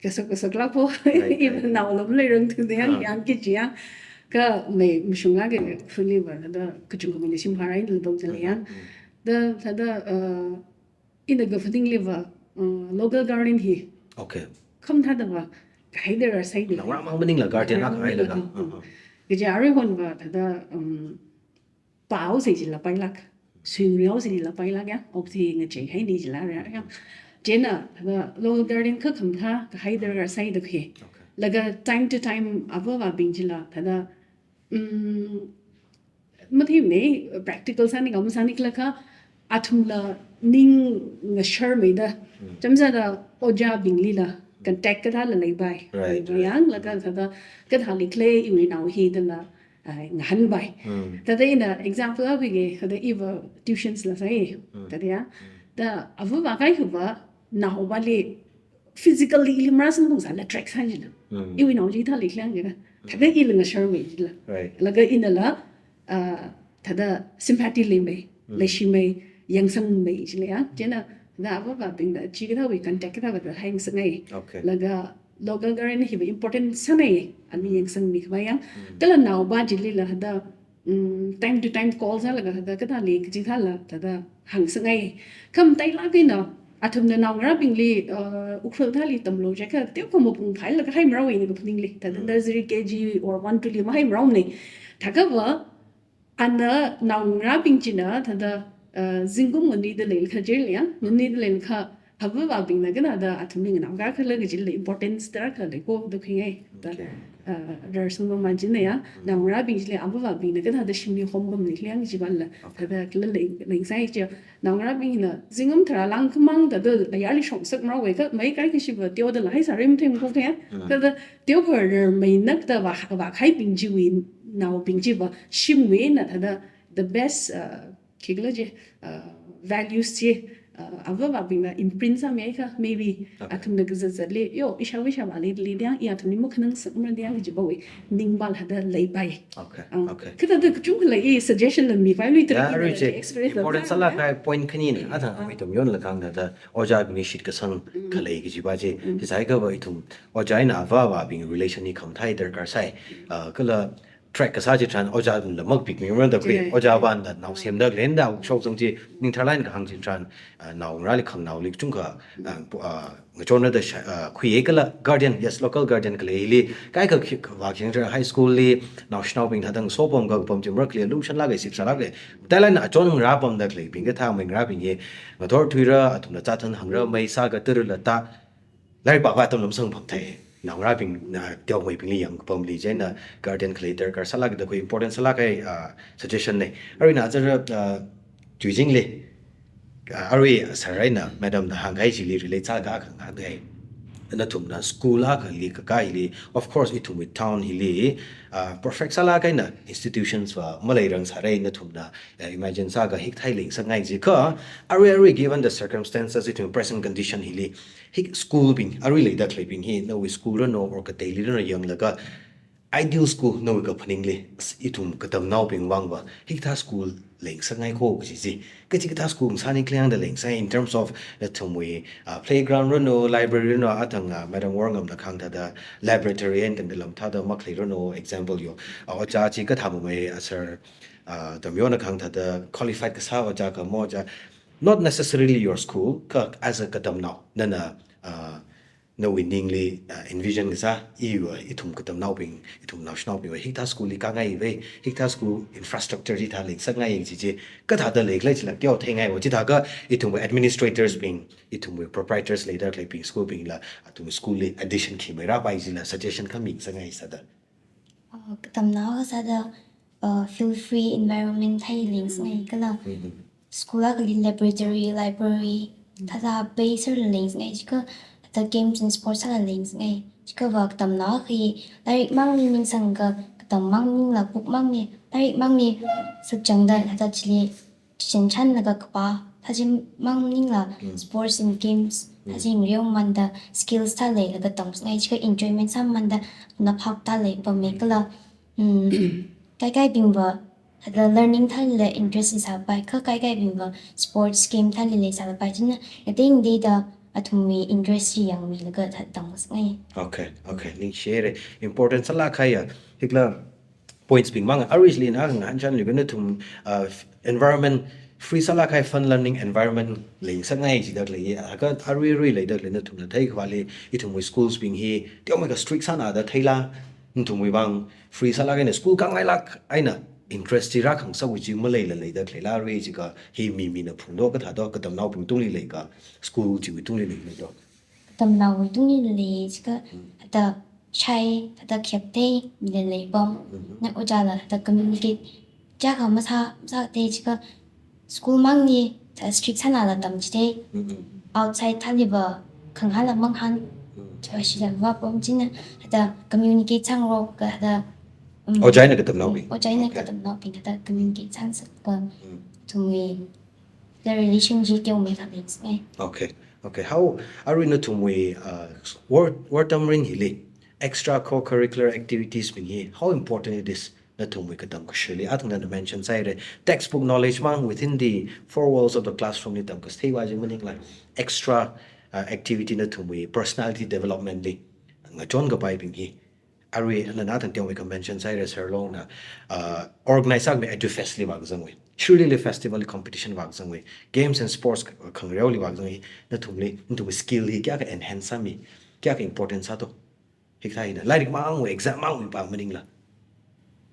Kasak kasak lākpo, Right, right. even naolam leirangthuda yang, Ah. yang kaji ya. Kha mei mashunglāka, Ukhrulliva thāda kachungkha mei na shimpharāi na lupam chila yang. Mm. Da thāda, uh, ina kaphaningliva, uh, local garden hi. Okay. Khamathādava, kahai darkar sāi ni. Naongarā mang maningla garden la kahailaga. Mm, mm, Uh-huh. mm. Kaja aruihonva thāda, um, pao sāi jila pailāk. Suingriao sāi jila pailāk ya. Okthui ngacheihaini jila ra ya. Chieina, thāda local garden kha khamathā, kahai darkar sāi da khui. Okay. Laga time to time ava avabing chila, thāda, um, matheimana, practical sāni, kam sāni khala kha, athumla ning ngasharmeida. Mm. Chāmsāda ojābinglila, contact kathāla leipai. Right, Leipai right. yang, laga Mm. thāda kathāli khala iwui nao hi dala, ah, ngahānpai. Mm. Thāda ina example akha khuike, thāda iva tuitions la sāi. Mm. Thāda ya. Mm. Da ava avakahai hiva, naovali physically ili marāsang phungsāla attract sā jila. Mm. Iwui nao chi kathāli khala yang jila. Thāda Mm. ili ngasharmei jila. Right. Laga inala, ah, thāda sympathy leimei, Mm. leishimei, yangsangmei jila ya. Chieina, thāda ava avabingna, chikathāwui contact kathāva thāda haingasakngai. Okay. Laga local garden hiva important sānai, ani yangsangmi khavai yang. Mm. Kala naova chilila thāda, mm, time to time call sālaga thāda kathāli, kaji kathāla, thāda hāngasakngai. Kha matailāk eina, athumna naongarābingli, uh, Ukhrul thāli tamlu jiakha, teokha mapung phailaga haimaraowui ni kaphaningli. Thāda Mm. nursery K G or one, two li mahaimaraomana. Thākhava, ana naongarābing china, thāda, uh, zingkum nganuida leilakha jila ya, nganuida leilakha, ava avabingna kathāda athumli nganaokā khala kajila importance tarākha leiko da khuingai. Da, Okay. uh, rarsung mamān china ya, Mm. naongarābing chili ava avabingna kathāda shimli hompamni khala yang jiva la, Okay. thāda kala lei, leisai chi, naongarābingna zingkum tharā lāngkhamang thāda ayarli shongsak maraowui kha, mai kaikha shiva teoda la haisāra matheimana ko kha ya. Mm. Thāda teokha rarmeina thāda va, vakahaibing chiwui naobing chiva shimwui eina thāda the best, uh, khikhala chi, uh, values chi, uh, ava avabingna imprint sāmiakha, maybe Okay. athumna kazat zatli, yo, ishāva ishāvāli, li diang, i athumli makhanang sakmara diang kajivawui ningva thāda leipai. Okay, Ah, okay. kathāda kachungkhala i suggestion la mipaimei Ya, tara arui ina chi, experience la important pa- sālākkahai point khani na, athang Ah. ithum yonlaga thāda, ojābingli shitkasang Mm. khalei kajiva chi, Mm. chi sāhaiakhava ithum, ojā eina ava avabing relation hi khamathā darkar sāi, ah, kala track kasā chitharan ojāna makpikmi mara da khui, Chire. Ojā vāna nao semda khalei da shokzang chi ningtharlāk eina kahāng chitharan, ah, naongarāli khanganaoli chungkha, ah, pu-, ah, ngachonra da sha-, ah, khuiya kala guardian, yes, local guardian khaleili, kaikha khi-, vākhayang tharan high school li, naoshinaobing thāda ngasopam kapam chi mara khalei, lumshanlāka, sipsālāka. Thālala achon ngarā pamda khaleibing kathā mai ngarābing hi, ngathor thuira, athumna chāthan hangra, mai sāka, tara lata, lairik pākhavai atam lam samphang thei. Naongarābing, na, teomeibingli yangkapamli chieina guardian khalei darkar sālāka da khui, important sālāka, ah, suggestion na. Arui na zara, ah, Tuijingli, ah, arui sir eina madam na hāngkahai chili relate sālaga kahāng hāngai. Nathumna school akhali kakā hili, of course, ithumwui town hili, ah, perfect sālāk eina institutions va maleirang sāra, nathumna, ah, imagine sāga hikathā lei ngasakngai jiakha, arui arui given the circumstances, ithum present condition hili, hi school bing, arui leida khaleibing hi, nawui school rano or kateili rano yanglaga, ideal school nawui kaphaningli, s-, ithum katamnaobing vang va, hikathā school lei ngasakngai kho kaji chi. Kachikathā school ngasāni khaleiang da lei ngasakngai in terms of, nathumwui, ah, playground rano, library rano, athang, ah, Madam Worngamna kahāng thāda laboratory eina tangda lam thāda makhalei rano, example yo. Ah, ojā chi kathā mamei, ah, sir, ah, Tamyona kahāng thāda qualified kasā ojā ka mo ojā. Not necessarily your school, kha as a katamnao, nana, ah, nawui ningli, ah, envision kasā, iwui, ithum katamnaobing, ithum naoshinaobingwui hikathā school li kāngai va, hikathā school infrastructure chithā lei ngasakngai chi chi, kathāda leikhala chila teo theingai va, chithākha ithumwui administrators bing, ithumwui proprietors leida khaleibing school bingla, athum school li addition khi mai rāpai chila suggestion khami ngasakngai sāda. Uh, katamnao sāda, uh, feel free environment thāda lei ngasakngai kala. Mhm. School akhali laboratory, library, thāda base sāda lei ngasakngai, jiakha thāda games and sports sāda lei ngasakngai. Jiakha va katamnao akha hi lairik mangli ningsanglaga, katam mang maningla, book mangli, lairik mangli sāchangda, thāda chili chichan chanlaga kapā, thāda chi mang maningla, Mm. sports and games, Mm. thāda chi ngareomamanda skills thāda leilaga tamngasakngai, jiakha enjoyment sāmamanda, na phap thāda leipammi kala, mm, kaikaibing va, thāda learning thālila interest sāpai, kha kaikaibing va sports game thālila sāpai, china ngatei ngateida athumwui interest chi yangmilaga thāda tamngasakngai. Okay, okay, ningshire. Important sālāk kahaiya. Hikla points bing mang, aruili na ngahānchanluiakha nathum, uh, environment, free sālāk kahai fun learning environment lei ngasakngai jida khalei, akha arui arui leida khalei nathumna theikhavāli, ithumwui schools bing hi teomeikha strict sāna da theila, nathumwui vang free sālāk eina school kāngailāk eina interest chi rākhangasakwui chi maleila leida khaleila, arui jiakha hi mi mina phungdo kathādo, katamnaobing tungli leiakha, school chiwui tungli leimeido. Katamnaowui tungli lei jiakha, Mm. thāda shai, thāda khayap thei, mi leilei pam. Mhm. Na ojāla thāda communicate, jiakha masā, masā thei jiakha school mangli, thāda strict sānala tamchithei. Mhm. Outside thāli va, khangahānla mangahān, Mm. thāda shila va pam china, thāda communicate sāngarok ka thāda, mm, Ojā eina katamnaobing. Ojā eina Okay. katamnaobing, thāda communicate sāngasak ka, Mm. athumwui, the relation chi teomeikha lei ngasakngai. Okay, okay. How, arui nathumwui, uh, work, work term ring hili, extra co-curricular activities bing hi, how important it is, nathumwui katam kashili, athang nana mention sāhaira, textbook knowledge mang within the four walls of the classroom li tamkathei va chi maningla, extra, uh, activity nathumwui personality development li ngachon kapaibing hi, arui nana athang teomeikha mention sāhaira, sir longna, uh, organize sāmi EduFest li vākazangwui, Shirui Lily Festival li competition vākazangwui, games and sports khangareoli vākazangwui, nathumli, nathumwui skill hi kayākha enhance sāmi, kayākha important sādo. Hikathā hina, lairik mangwui, exam mangwui pa maningla.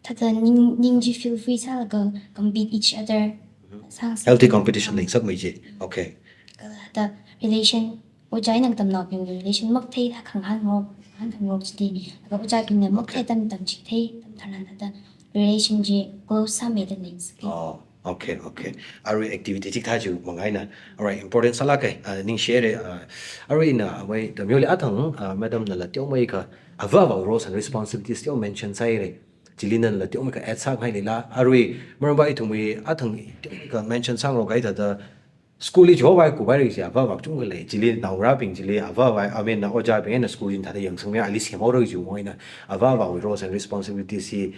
Thāda ning, ning chi feel free sālaga compete each other. Mhm. Sāngasak. Healthy competition lei ngasakmei chi. Okay. Kala thāda relation, ojā eina katamnaobing relation makthei thāda khangahān ngarok, hān khangarok chili. Laga ojābingna Okay. makthei tam tamchithei, tam tharan thāda relation chi close sāmeida lei ngasakngai. Oh. Okay, okay. Arui activity chikathā chi mang eina. Alright, important sālāk kahai, uh, ningshire, uh, arui ina, amei, Tamyoli athang, uh, madam nala teomeikha, avāva̱wui roles and responsibilities teo mention sāhaira. Chili nala teomeikha add sāngai leila. Arui, maramva ithumwui athang teomeikha mention sāngarok kahai thāda, school li chihovai kuvaira chi avāva̱ kachungkha lei. Chili naongarābing chili avāva̱, I mean, na ojābing eina school li thāda yangsangmi, at least semhaora kaji moina. Avāva̱wui roles and responsibilities hi,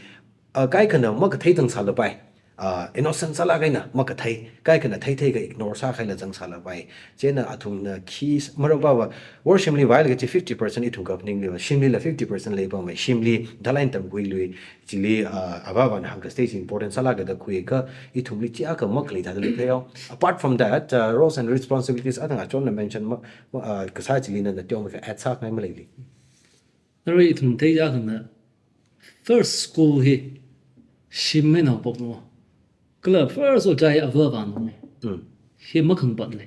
uh, kaikhana makathei tang sālapai. ah, innocent sālāk eina makathei, kaikhana theitheikha ignore sākhaila zangsālapai. Chieina athumna khi s-, maramva va, worshimli vailaga chi fifty percent ithum kaphaningliva, shimlila fifty percent leipamma, shimli dalai tamkhuilui, chili, ah, avāvana hāngkasei chi important sālāka da khuikha, ithumli chiakha makhalei thāda leiphei yao. Apart from that, ah, roles and responsibilities, athang achonna mention ma, ma, ah, kasā chili nana teomeikha add sāngai maleili. Arui ithum theida khangna first school hi shim eina haophokhai. Kala first ojā hi avāvana. Mm. Hi makhangapatna.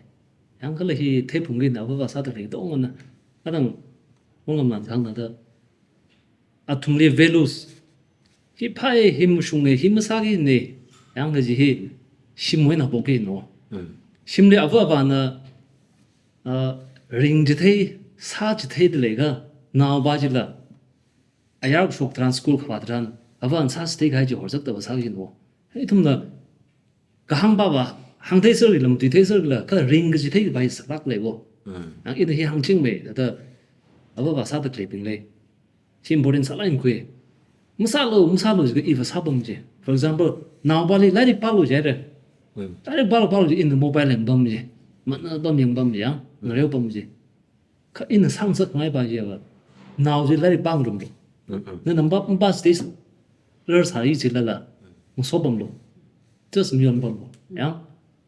Yangkhala hi theiphungki eina avāva sāda khalei tongna. Athang wungngamlan khangna da. Athumli values. Hi phāi, hi mashunga, hi masākina. Yangkaji hi shimwui eina haophokna. Mm. Shimli avāvana, ah, ringchithei, sāchitheida leikha, naopa chila ayar kashok tharan, school kavā tharan, avāvana sāchitheikahai chi horzakda va sākina. Ithumna kahāngva va, hāngtheiserlala, matuitheiserlala, kha ringkachithei kapai saklāk leiwo. Mm. Yang ina hi hāngchingmei, thāda avāva sāda khaleibingli. Chi important sālāk eina khui. Masālu, masālu jiakha iva sāpam ji. For example, naopali lairik pālu jihaira. Mm. Lairik pālu, pālu ji ina mobile yangpam ji. Mana pam yangpam ji, yang, ngareo pam ji. Kha ina sāngasakngai pa jiakha, nao chi lairik pāngarumlu. Mm-mm. Nana mapa, mapa stage ler sāi jilala, ngasopamlu. Just mayonpamlu. Yang,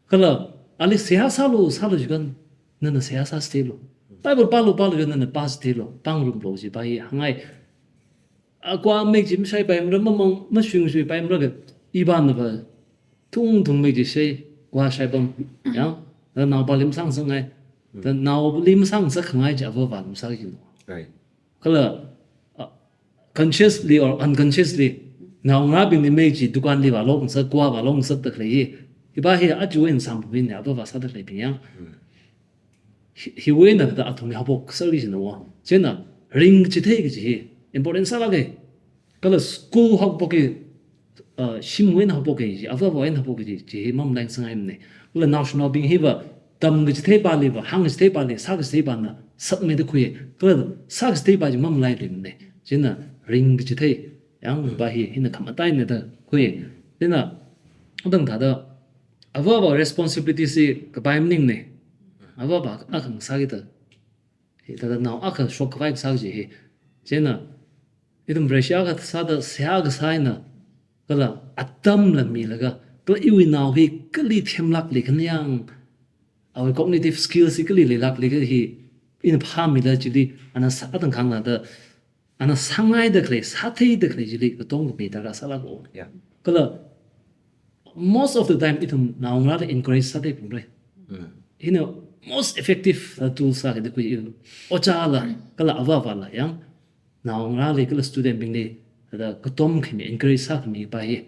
kala, ali seihā sālu, sālu jiakha, nana seihā sāchitheilu. Bible pālu, pālu jiakha, nana pāchitheilu. Pāngarumlu jipa hi hāngngai. Akwa mei chi mashaipaimara, mamang, mashungshuipaimara kha, ipana va, thungthung mei chi shai, kwa shaipam, yang, da naopali masāngasakngai, da naoli masāngasakngai chi avāvana masāki jino. Right. Kala, uh, consciously or unconsciously, naongarābingli mei chi dukanli vālongasak, kwa vālongasakda khalei hi, hipa hi aja eina samphangmina, avāva sāda khaleibing yang. Mm. Hi, hiwui eina thāda athumli haophokserki jino. Chieina ringkachithei kaji hi important sālāka. Kala school haophokki, uh, shimwui eina haophokki ji, avāvawui eina haophokki ji, chi hi mamalaisangngaimana. Kala naoshinaobing hiva, tamkachithei pali va, hāngkachithei pali, sākachithei pana, sakmeida khui. Kala sākachithei pa chi mamalailuimana. Chieina ringkachithei, yangpa hi, hina khamataina da khui. Chieina, athang thāda, avāva responsibility chi kapai maningna. Avāva akha ngasāki da. Hi thāda nao akha shokkhavai kasā chi hi. Chieina, ithum Vareshi akha sāda seihā kasā eina, kala atamla milaga, kala iwui nao hi kali themlākli khaniyang, awui cognitive skills hi kali leilākli kha hi, ina phāmila chili, ana sā, athang khangna da, ana sāngaida khalei, sātheida khalei chili katonga mi darkar sālāka. Yeah. Kala, most of the time, ithum naongarāli encourage sātheiphungra. Mm. Hina most effective, uh, tool sāki da khui, ojāla, kala avāvala, yang, naongarāli, kala student bingli, thāda katom khami, encourage sākhami pa hi.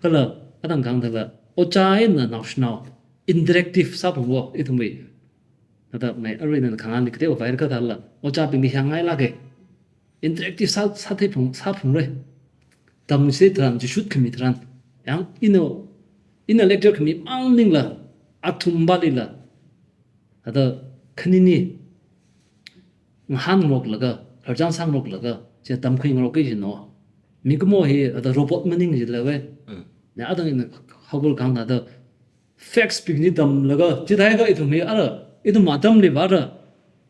Kala, athang khangdala, ojā eina naoshinao, interactive sāphungwo, ithumwui. Thāda mei, arui nana khangani kateowa vai kathāla, ojābingli hāngngailāka. Interactive sā, sātheiphung, sāphungra. Tamchithei tharan, chishut khami tharan. Yang, ina, ina lecture khami mang maningla, athum palila, thāda khanini, ngahānngaroklaga, khararchān sāngaroklaga, chi tamkhuingarokki jino. Mikumo hi, thāda robot maning jilala ve. Mm. Na athang ina haokaphok khangna thāda facts bing chi tamlaga, chithākha ithum hi ara, ithum atamli va ara,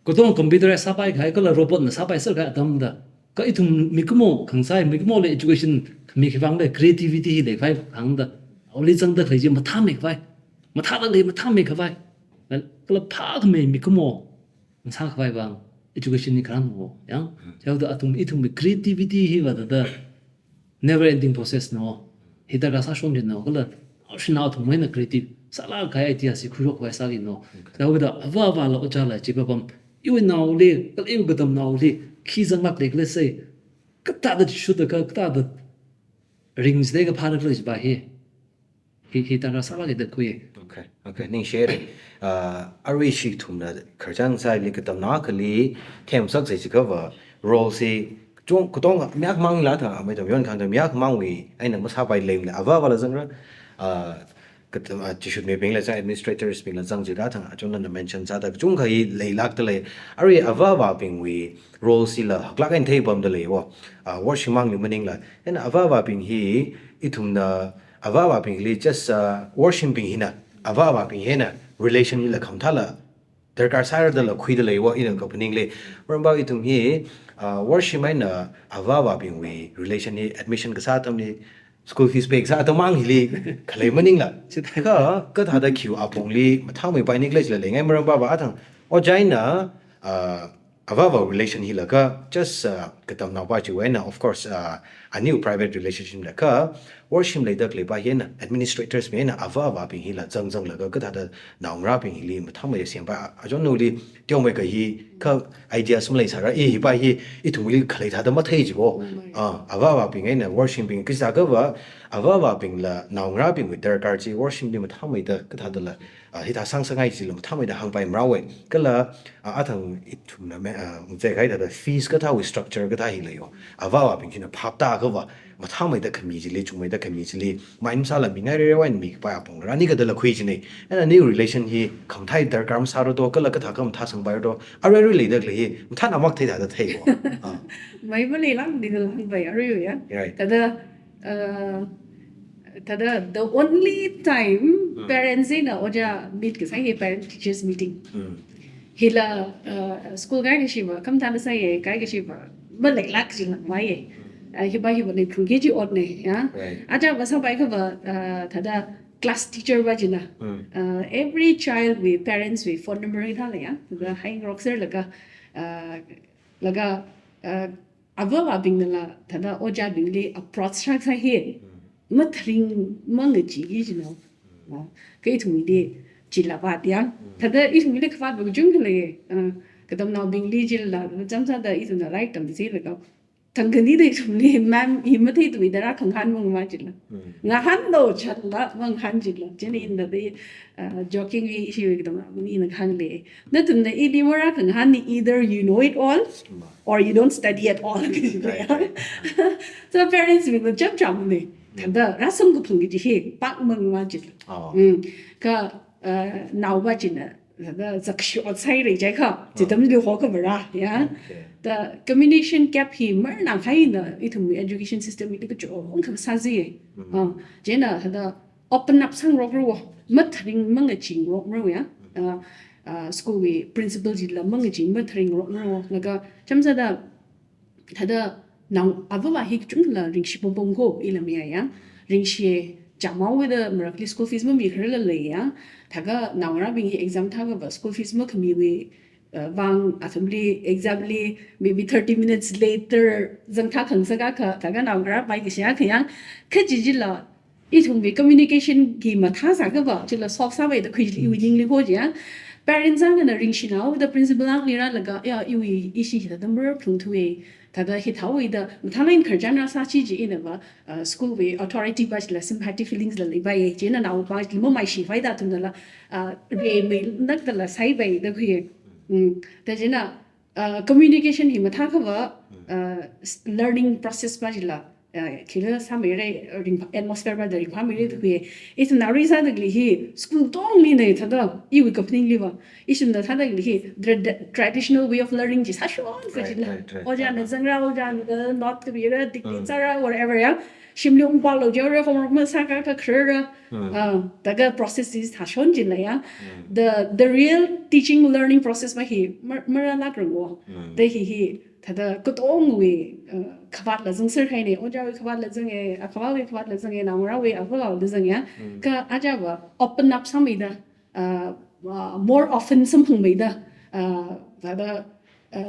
katonga computerize sāpaikahai, kala robot na sāpaiserkahai atam da. Kha ithum mikumo khangasai, mikumoli education khami khivang le creativity hi leikhavai khangda. Awuili zangda khalei chi mathāmeikhavai. Mathāda lei mathāmeikhavai. Kala phākhamei mikumo ngasākhavai vang education hi kharānwo. Yang, chihaoda athum, ithumwui creativity hiva thāda never ending process no. Hithāda sāshon jino, kala naoshinao athumwui eina creative sālākkahai idea chi khuishokkhavai sāki no. Okay. Chihaoda avāvala ojāla chi papam, iwui naoli, kala iwui katamnaoli, khi zanglākli khala sai, kathāda chishutda kha, kathāda ringchithei kaphāda khala jipa hi. Hi, hi darkar sālāka da khui. Okay, okay, ningshi haira. Ah, arui ithumna khararchān sāli katamnao akhali themsak sai jiakhava role chi chung, katonga mi akhamangla thāda, amei tam yon khangda mi akhamangwui eina masāpai leimana, avāvala zangra, ah, katam, ah, chishutmibingla zang, administrators bingla zang jida thāda, achonna mention sāda, kachungkha hi leilākda lei. Arui avāvabingwui role chila haklāk eina theipamda leiwo. Ah, worship mangli maningla. Eina avāvabing hi ithumna avā avābingli just, uh, worshipbing hina avā avābing hina relation hila khamathāla darkar sāra dala khuida leiya ina kaphaningli. Maramva ithum hi, uh, worship eina avā avābingwui relation hi admission kasā atamli school fees pay kasā atam mang hili khalei maningla. Chithākha kathāda khiwui apongli mathāmeipai nikhala jila leingai maramva athang ojā eina, uh, avā avā relation hila kha just, uh, katamnaopa chiwui eina, of course, uh, aniwui private relationship la kha worship leida khaleipa hina administrators bing eina avā avābing hila zangzanglaga kathāda naongarābing hili mathāmeida sempa, achon nuli teomeikha hi kha ideas maleisāra, i hipa hi ithumli khalei thāda mathei jiko. Ah, avā avābing eina worshipbing khisākhava avā avābingla naongarābingwui darkar chi worshipli mathāmeida kathādala, ah, hithā sāngasakngai chila mathāmeida hāngpai marāwai. Kala, ah, athang ithumna me, ah, mzei kahai thāda fees kathāwui structure kathā hi leiya. Avā avābing china phaptāakhava mathāmeida khami chili, chungmeida khami chili, mai masāla mingai rerewai mi kapai apong rani kadala khui chine. Eina aniwui relation hi khamathā darkar masāra do, kala kathākha mathāsangpaira do, arui arui leida khalei hi mathānā mak thei thāda theiya. Ah. Mai maleilāngdi kala hāngpai aruiya. Right. Thāda, uh, thāda the only time parents eina ojā meet kasā hi parent teachers meeting. Mm. Hila, uh, school kaikashiva, khamathāna sāya, kaikashiva maleilāk jilākmeiya. Uh, hiva hiva leiphungki kaji otna, ya. Right. Aja va sāpaikhava, uh, thāda class teacher va china. Mm. Uh, every child wui parents wui phone number hithāla ya. Thāda haingarokserlaga, uh, laga, uh, avā avābingnala thāda ojābingli approach sākasā hi. Mm. Matharing mangachee kajina. Ah, kha ithumli chila vātya. Mm. Thāda ithumli khavātva kachungkha lei, ah, katamnaobingli chila, chānsāda ithumna lairik tamchilaga. Thangkhanida ithumli, ma'am, hi matheithuida rākhangahān mangma chila. Mm. Ngahānlu chānla, mangahān chila. Chieina ina thāda, ah, jokingwui ishiwui katamnaobingli ina kahāng lei. Nathumna ili marākhangahānna either you know it all, or you don't study at all. Right, right. So parents bingna chāmchāmna. Thāda rāsamkaphang kaji hi pākmangma chila. Oh. Mm. Kha, uh, naova china, thāda zakshot sāhaira jiakha, chithāda mali hokha mara, ya. Okay. The communication gap hi marnang haina, ithumwui education system hili kachungkha sāzi. Mm. Uh, chieina thāda open up sāngarokra, matharing mangacheerokra, ya. Uh, uh, school wui principal chila mangachee matharingrokra, laga chānsāda thāda nao avā avā hi kachungkhala ringshi pongpong ko ila miya ya. Ringshi chāmhaoda marakli school fees mamikhararla leiya. Thākha naongarābing hi exam thākhava school fees makhamiwui, uh, vang athumli exam li maybe thirty minutes later zangthā khangasakakha, thākha naongarā pai kashi akha ya. Kha chi chila ithumwui communication hi mathāsākhava, chila solve sāpaida khui chili iwui ningli ko jiya. Parents akhana ringshinaoda principal akhali rālaga, ya, iwui ishi hithāda marāphungthuwa, thāda hithāhaoda, mathālāk eina khararchan rāsā chi chi inava, uh, school wui authority pa chila sympathy feelings la leipaiya, chieina naopā chili mamaishipaida athumnala, uh, remeilākdala sāpaida khui. Mm, thāda chieina, uh, communication hi mathākhava, uh, s-, learning process pa chila, uh, khila sāmeira, ringphā, atmosphere pa thāda ringphāmeira da khui. Ithumna arui sāda khalei hi school katonglina thāda, iwui kaphaningliva. Ithumna sāda khalei hi tra-, the traditional way of learning chi sāshon Right, kajila. Right, right. Ojāna zangra, ojāna note kapira, dictate sāra, whatever ya. Shimli ungpālu jiakha homework masākakha kharara. Mm. Ah, thākha process chi sāshon chila ya. Mm. The, the real teaching learning process pa hi mar-, marālākra wo. Mm. Thāda hi hi, thāda katongwui, uh, khavātla zangser kahaina, ojāwui khavātla zanga, akhavāwui khavātla zanga, naongarāwui avāla zanga. Mm. Kha ajava open up sāmeida, uh, uh, more often samphangmeida, uh, thāda, uh,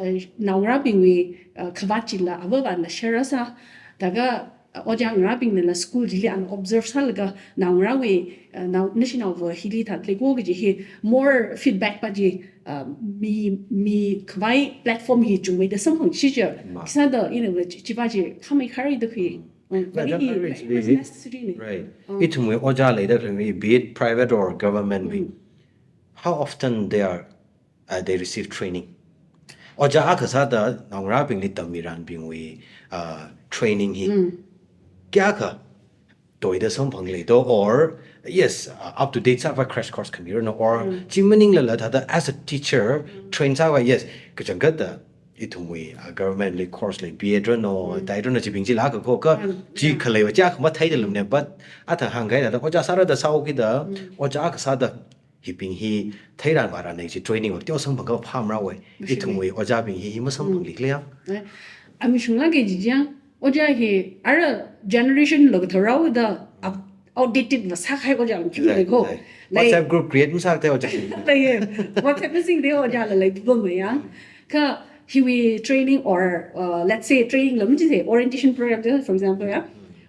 naongarābingwui, uh, khavāt chila avā avāna share sā, thākha, uh, ojā ngarābingnala school chili ana observe sālaga naongarāwui, uh, nao, nashinaova hili thāda lei ko kaji hi more feedback pa chi, uh, mi, mikhavai platform hi chungmeida samphangsi chi. Ma. Khisāda inava chi, chipa chi khamei kharida khui. Mm. Mm, Na, but that it, very it, actually, it's necessary ne. Right. Mm. Ithumwui ojā leida khalei, be it private or government wui. Mm. How often they are, uh, they receive training? Ojā akha sāda naongarābingli tammiranbingwui, uh, training hi. Mm. Kayākha toida samphang leido, or, yes, uh, up to date sāva crash course khamirano, or Mm. chi maninglala thāda as a teacher, Mm. train sāva, yes, kachangkhatta ithumwui, ah, government li course lei, B Ed rano, Mm. tai rano chibing chila ka ko ka, Mm, chi yeah. khaleiva chi akha matheida lumne, but athang hāngkahai thāda, ojā sāra da sāo kida, Mm. ojā akha sāda, hibing hi theiran vāran nei chi training va teo samphang ka phāmara wei. Mashing Ithumwui ojābing hi, hi masamphang Mm. li kle ya. Eh, amishung lāka jijiang, ojā hi, ara generation lo ka tharao da, up-, outdated va sākahai ojā lo ki Exactly, lei ko. exactly. Like, WhatsApp group create masākte ojā. Like, eh, WhatsApp missing de ojā la like, bum ya. Ka, hiwui training or, uh, let's say training lo mi chi se, orientation program de, for example, ya.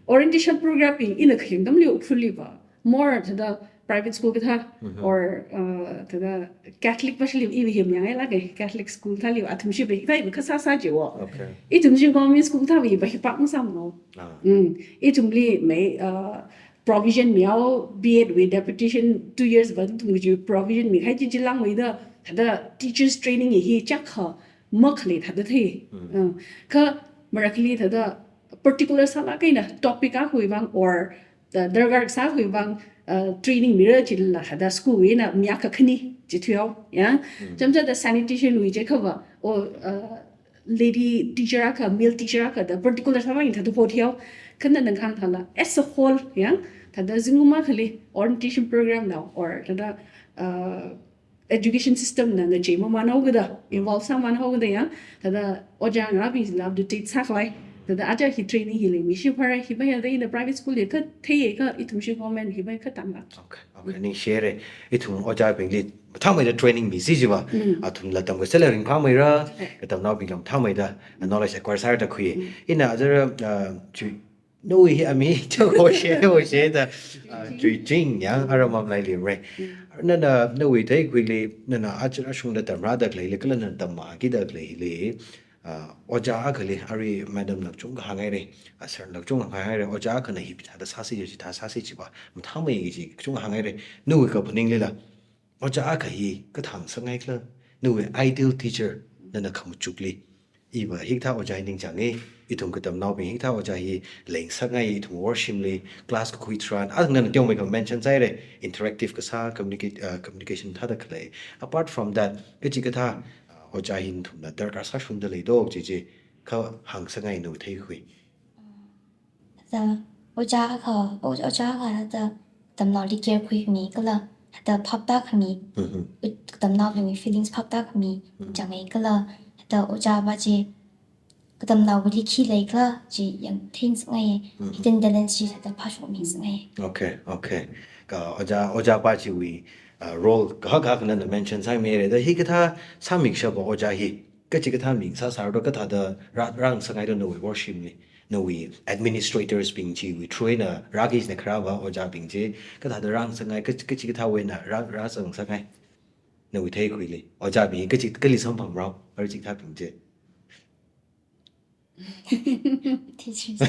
Orientation program bing ina khayang dam liu phuli va. More to the private school kathā, Mhm. or, uh, to the Catholic va shiliu iva him yang ai lāka, Catholic school thāliu athum shi ba, ba, ba kasā sā jiwo. Okay. Ithum shi government school thā va, ba hi pak masam no. Ah. Mm. Ithumli mei, uh, provision miao, B Ed wui deputation two years va ithum ji provision mikahai chi chi langwui da, thāda teachers training hi chak kha, makhalei thāda thei. Mm. Uh, ka marakli thāda particular sālāk eina topic akhawui vang or, uh, darkar sākhawui vang, uh, training mira chila thāda school wui eina mi akha khani chi thuihaowa, ya. Mm. Chāmchāda sanitation wui chi kha va, o, uh, lady teacher akha, male teacher akha da particular sāvang thāda po thuihaowa. Khanā nang hāngthāla, as a whole, ya, thāda zingkum akhali orientation program na, or thāda, uh, education system na ngachei mamānhaokida, involve sāmānhaokida ya, thāda ojā ngarābing sila update sākhavai, thāda aja hi training hi lei mi shi phara, hi ba ya da ina private school ya ka thei ya ka ithum shi government hi ba ya ka tamla. Okay, okay, ningshire. Ithum ojābingli mathāmeida training mi si jiva, Mm. athumla tamkasāla ringphāmeira, Eh. katamnaobingla mathāmeida, knowledge acquire sāra da khui. Mm. Ina azara, uh, chu Nawui hi ami, chao hoshe, hoshe da, ah, Chuiching yang aram am lai lim re. Mm. Nana, nawui theikhuili, nana achar ashungda tamra da khalei li, kala nana tamma kida khalei li, ah, ojā akhali, arui madam na kachungkha hāngngai re, ah, sir na kachungkha hāngngai re, ojā akhana hi hithāda sāsi, chithā sāsi chiva, mathāmei chi kachungkha hāngngai re. Nawui kaphaning lila, ojā akha hi kathāngasakngai khala, nawui ideal teacher, nana khamachukli. Iva hikathā ojā hi ningchānge, ithum katamnaobing hikathā ojā hi leingasakngai, ithum worshimli, class kakhui tharan, athang nana teomeikha mention sāhaire, interactive kasā, communicate, uh, communication thāda khalei. Apart from that, kachikathā, uh, ojā hi nathumna darkar sāshungda lei do, chi chi, kha hāngasakngai nawui theikhui. Thāda ojā akha, o-, ojā akha thāda tamnaoli care khuimi kala, thāda phaptākhami, Mhm. u-, katamnaobingwui feelings phaptākhami, Mhm. chāngai kala, thāda ojā va chi, katamnaoli khi lei khala chi yangtheingasakngai, Mhm. hidden talents chi thāda phāshokmingasakngai. Okay, okay. Ka ojā, ojā va chiwui, uh, role kahak kahak nana mention sāmire, thāda hikathā sāmikashapa ojā hi, kachikathā mi sāsāra do, kathāda rā, rāngasakngai do nawui worshimli, nawui administrators bing chiwui through eina rāki jina kharā va ojābing chi, kathāda rāngasakngai, kach-, kachikathāwui eina rā, rāzangngasakngai. Nawui theikhuili, ojābing kachi, kali samphangrao, arui chikathābing chi. Teachers.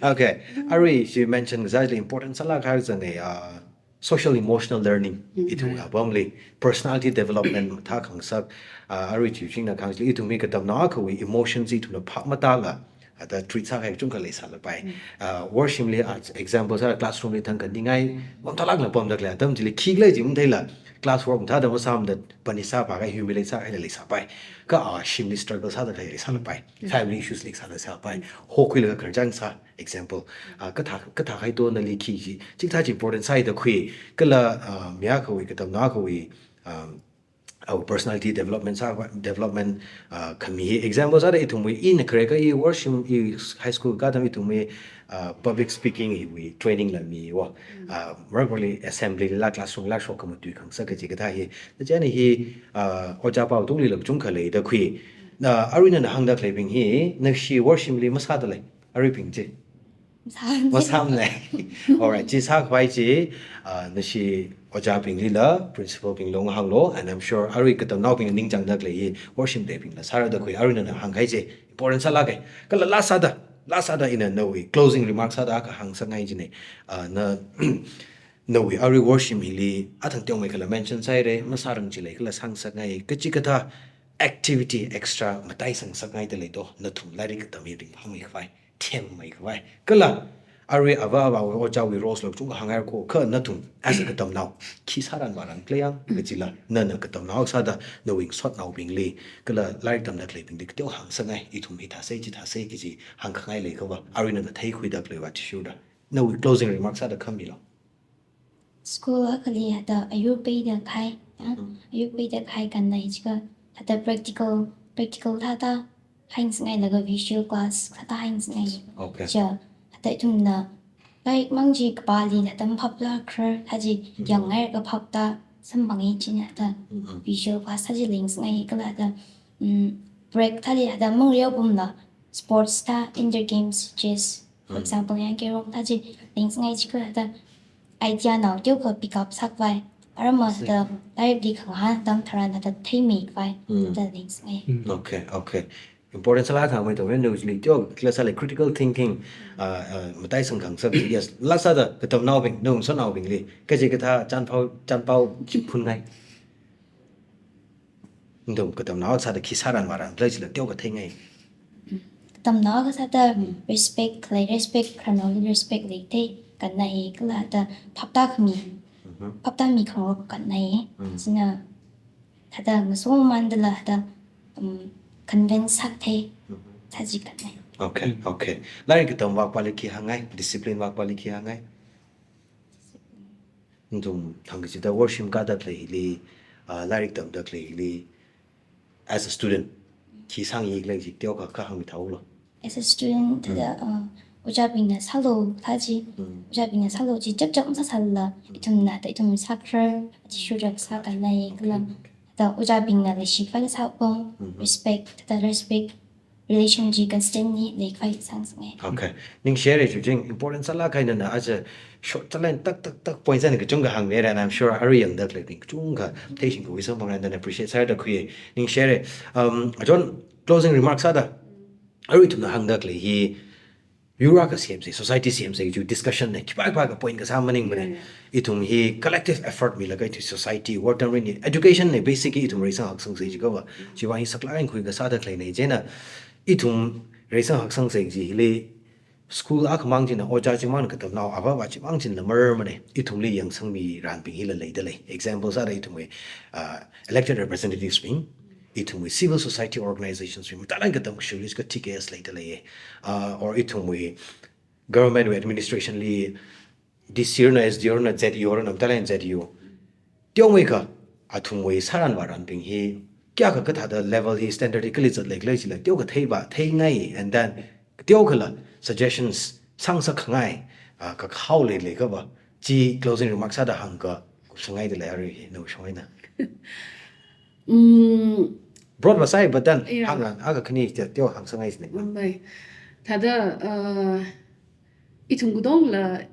Okay, arui chi mention kasāli important sālāk kahai zange, uh, social emotional learning, Mm. ithum apamli, personality development mathākhangasak, ah, arui Chuichingna kahāng chili ithumwui katamnao akhawui emotion chi ithumna phap matāla, thāda treat sākahai kachungkha leisālapai. Mm. Ah, worshimli, ah, example sā classroom li thangkha ningai, Mm. pamthālākla pamda khalei atam chili, khi khalei chi matheila, class work mathāda masāmada, punish sāphākahai, humiliate sākahaila leisāpai. Ka, ah, shimli struggle sāda khalei leisālapai. Mm. Family issues leisālapai. Mm. Hokhuilaga khararchān sā, example, ah, kathā, kathākahai to nali khi chi, chikathā chi important sāi da khui, kala, ah, mi akhawui, katamnao akhawui, um, our personality development sā, development, ah, khami hi, example sāda ithumwui, ina khare ka i worshim, i high school ka atam ithumwui, ah, public speaking hiwui training la miwo. Mm. Ah, regularly assembly la classroom la shok khamatui khangasak kachi kathā hi. Nachieina hi, ah, ojā pao tungli la kachungkha lei da khui. Na, arui nana hāngda khaleibing hi, nashi worshimli masāda lei. Aruibing chi. Masāmane. Masāmane. Alright, chi sākhavai chi, ah, nashi ojābinglila, principal bingla ngahānlo, and I'm sure arui katamnaobing ningchāngda khalei hi, worshim leibingla sāra da khui, arui nana hāngkahai chi, important sālāke. Kala last sāda, last sāda ina nawui closing remarks sāda kahāng sāngai chine. Ah, na, nawui arui worshim hili, athang teomeikhala mention sāhaire, masārang chi leikhala sāngasakngai, kachikathā activity extra mataisang ngasakngaida lei do, nathum lairik katam hi ringphāmeikhavai, themmeikhavai. Kala, Arui ava avāwui ojāwui roles la kachungkha hāngngairako, kha nathum as a katamnao, khi sāran vāran khalei yang, kajila, nana katamnao sāda, nawui ngasotnaobingli, kala lairik tamda khaleibingli, kateo hāngsangngai, ithum hithāsei, chithāsei, kaji hāngkhangai leikhava, arui nana theikhuida khaleiwui athishurda. Nawui closing remarks sāda khamilo. School akhali hithāda ayur peida khai, ya? Mm. Ayur peida khai kannai jiakha, hithāda practical, practical thāda hāngsangngailaga visual class thāda hāngsangngaiya. Okay. Chiya, hithāda ithumna, lairikmang chi kapāli hithāda maphapla kharar, thāda chi Mm. yangngairaka phapta samphanga china hithāda Mm-hmm. visual class thāda chi lengsangngaiya kala hithāda, mm, break thāli hithāda mangriao pumla sports thāda indoor games, chess, for Mm. example, yang carrom thāda chi lengsangngaiya jiakha hithāda idea nao teokha pick up sākhavai. Arama hithāda lairikli khangahān atam tharan hithāda theimikhavai. Mm. Hithāda lengsangngaiya. Mm. Okay, okay. Important sālāk kahāng maitong, nawui chili teo, class li critical thinking, ah, ah, mataisang khangasak, yes, lāk sāda katamnaobing, nawui ngasotnaobingli, kaji kathā chānpao, chānpao chi phungngai. Nathum katamnao sāda khi sāran vāran khalei chila teokha theingai. Katamnao akha sāda Mm. respect khalei, respect khararnaoli respect leithei kannai kala hithāda phapta khami, Mm-hmm. phapta mi khangarok kannai. Mm. China hithāda ngasomandala hithāda, um, convince sāthei Mm-hmm. thāda chi kannai. Okay, okay. Lairik katam vākhavali khi hāngngai, discipline vākhavali khi hāngngai. Nathum thang kachida worshim kāda khalei hili, ah, lairik tamda khalei hili, as a student, khi sāngayi khalei chi teokha kha hāngmithālo. As a student, Mm. thāda, uh, ojābingna sālu thāda chi, Mm. ojābingna sālu chi chapchap masāsālala, Mm. ithumna, thāda ithum sākharar, athishurda sākannai, Okay, kala, okay. thāda ojābingna leishikhavai sāpam, Mm-hmm. respect, thāda respect, relation chi constant ni leikhavai sāngasakngai. Okay. Ningshire Chuching, important sālāk kahai nana aja short sālāk tak tak tak point sāni kachungkha hāngmira, and I'm sure arui yangda khaleibing kachungkha theishingkhui samphangra, and then appreciate sāda khuiya. Ningshire, um, John, closing remarks sāda, arui ithumna hāngda khalei hi, yur akha semsei, society semsei kaji discussion na, khipākhipā ka point kasā maningmana. Yeah, yeah. Ithum hi collective effort milaga ithum society, world tamrin ni, education na basic hi ithum reisang haksangsei jiakhava, chiwui vang hi saklāk eina khuikasā da khaleina. Chieina, ithum reisang haksangsei kaji hili, school akhamang china, ojā chimang katamnao, ava avā chimang chinala mararmana, ithumli yangsangmi ranbing hila leidalei. Example sāda ithumwui, ah, elected representatives bing, ithumwui civil society organizations bing, matailāk eina katam kashurli ka T K S leidalei, ah, or ithumwui government wui administration li D C rana, S D O rana, Z E O rana, matailāk eina Z E O. Teomeikha, athumwui sāran vāranbing hi, kayākha kathāda level hi standard hi kali zatlei khala chila, teokha theiva, theingai, and then, teokhala suggestions, sāngasakngai, ah, kakhao leilei kava, chi closing remarks sāda hāngkakupsangngaidalei arui hi, nawui shong eina. Mm. Broad va sāi, but then, Yeah. hāngra, akha khani teo hāngsangngai sine. Mumbai. Thāda, uh, ithum katongla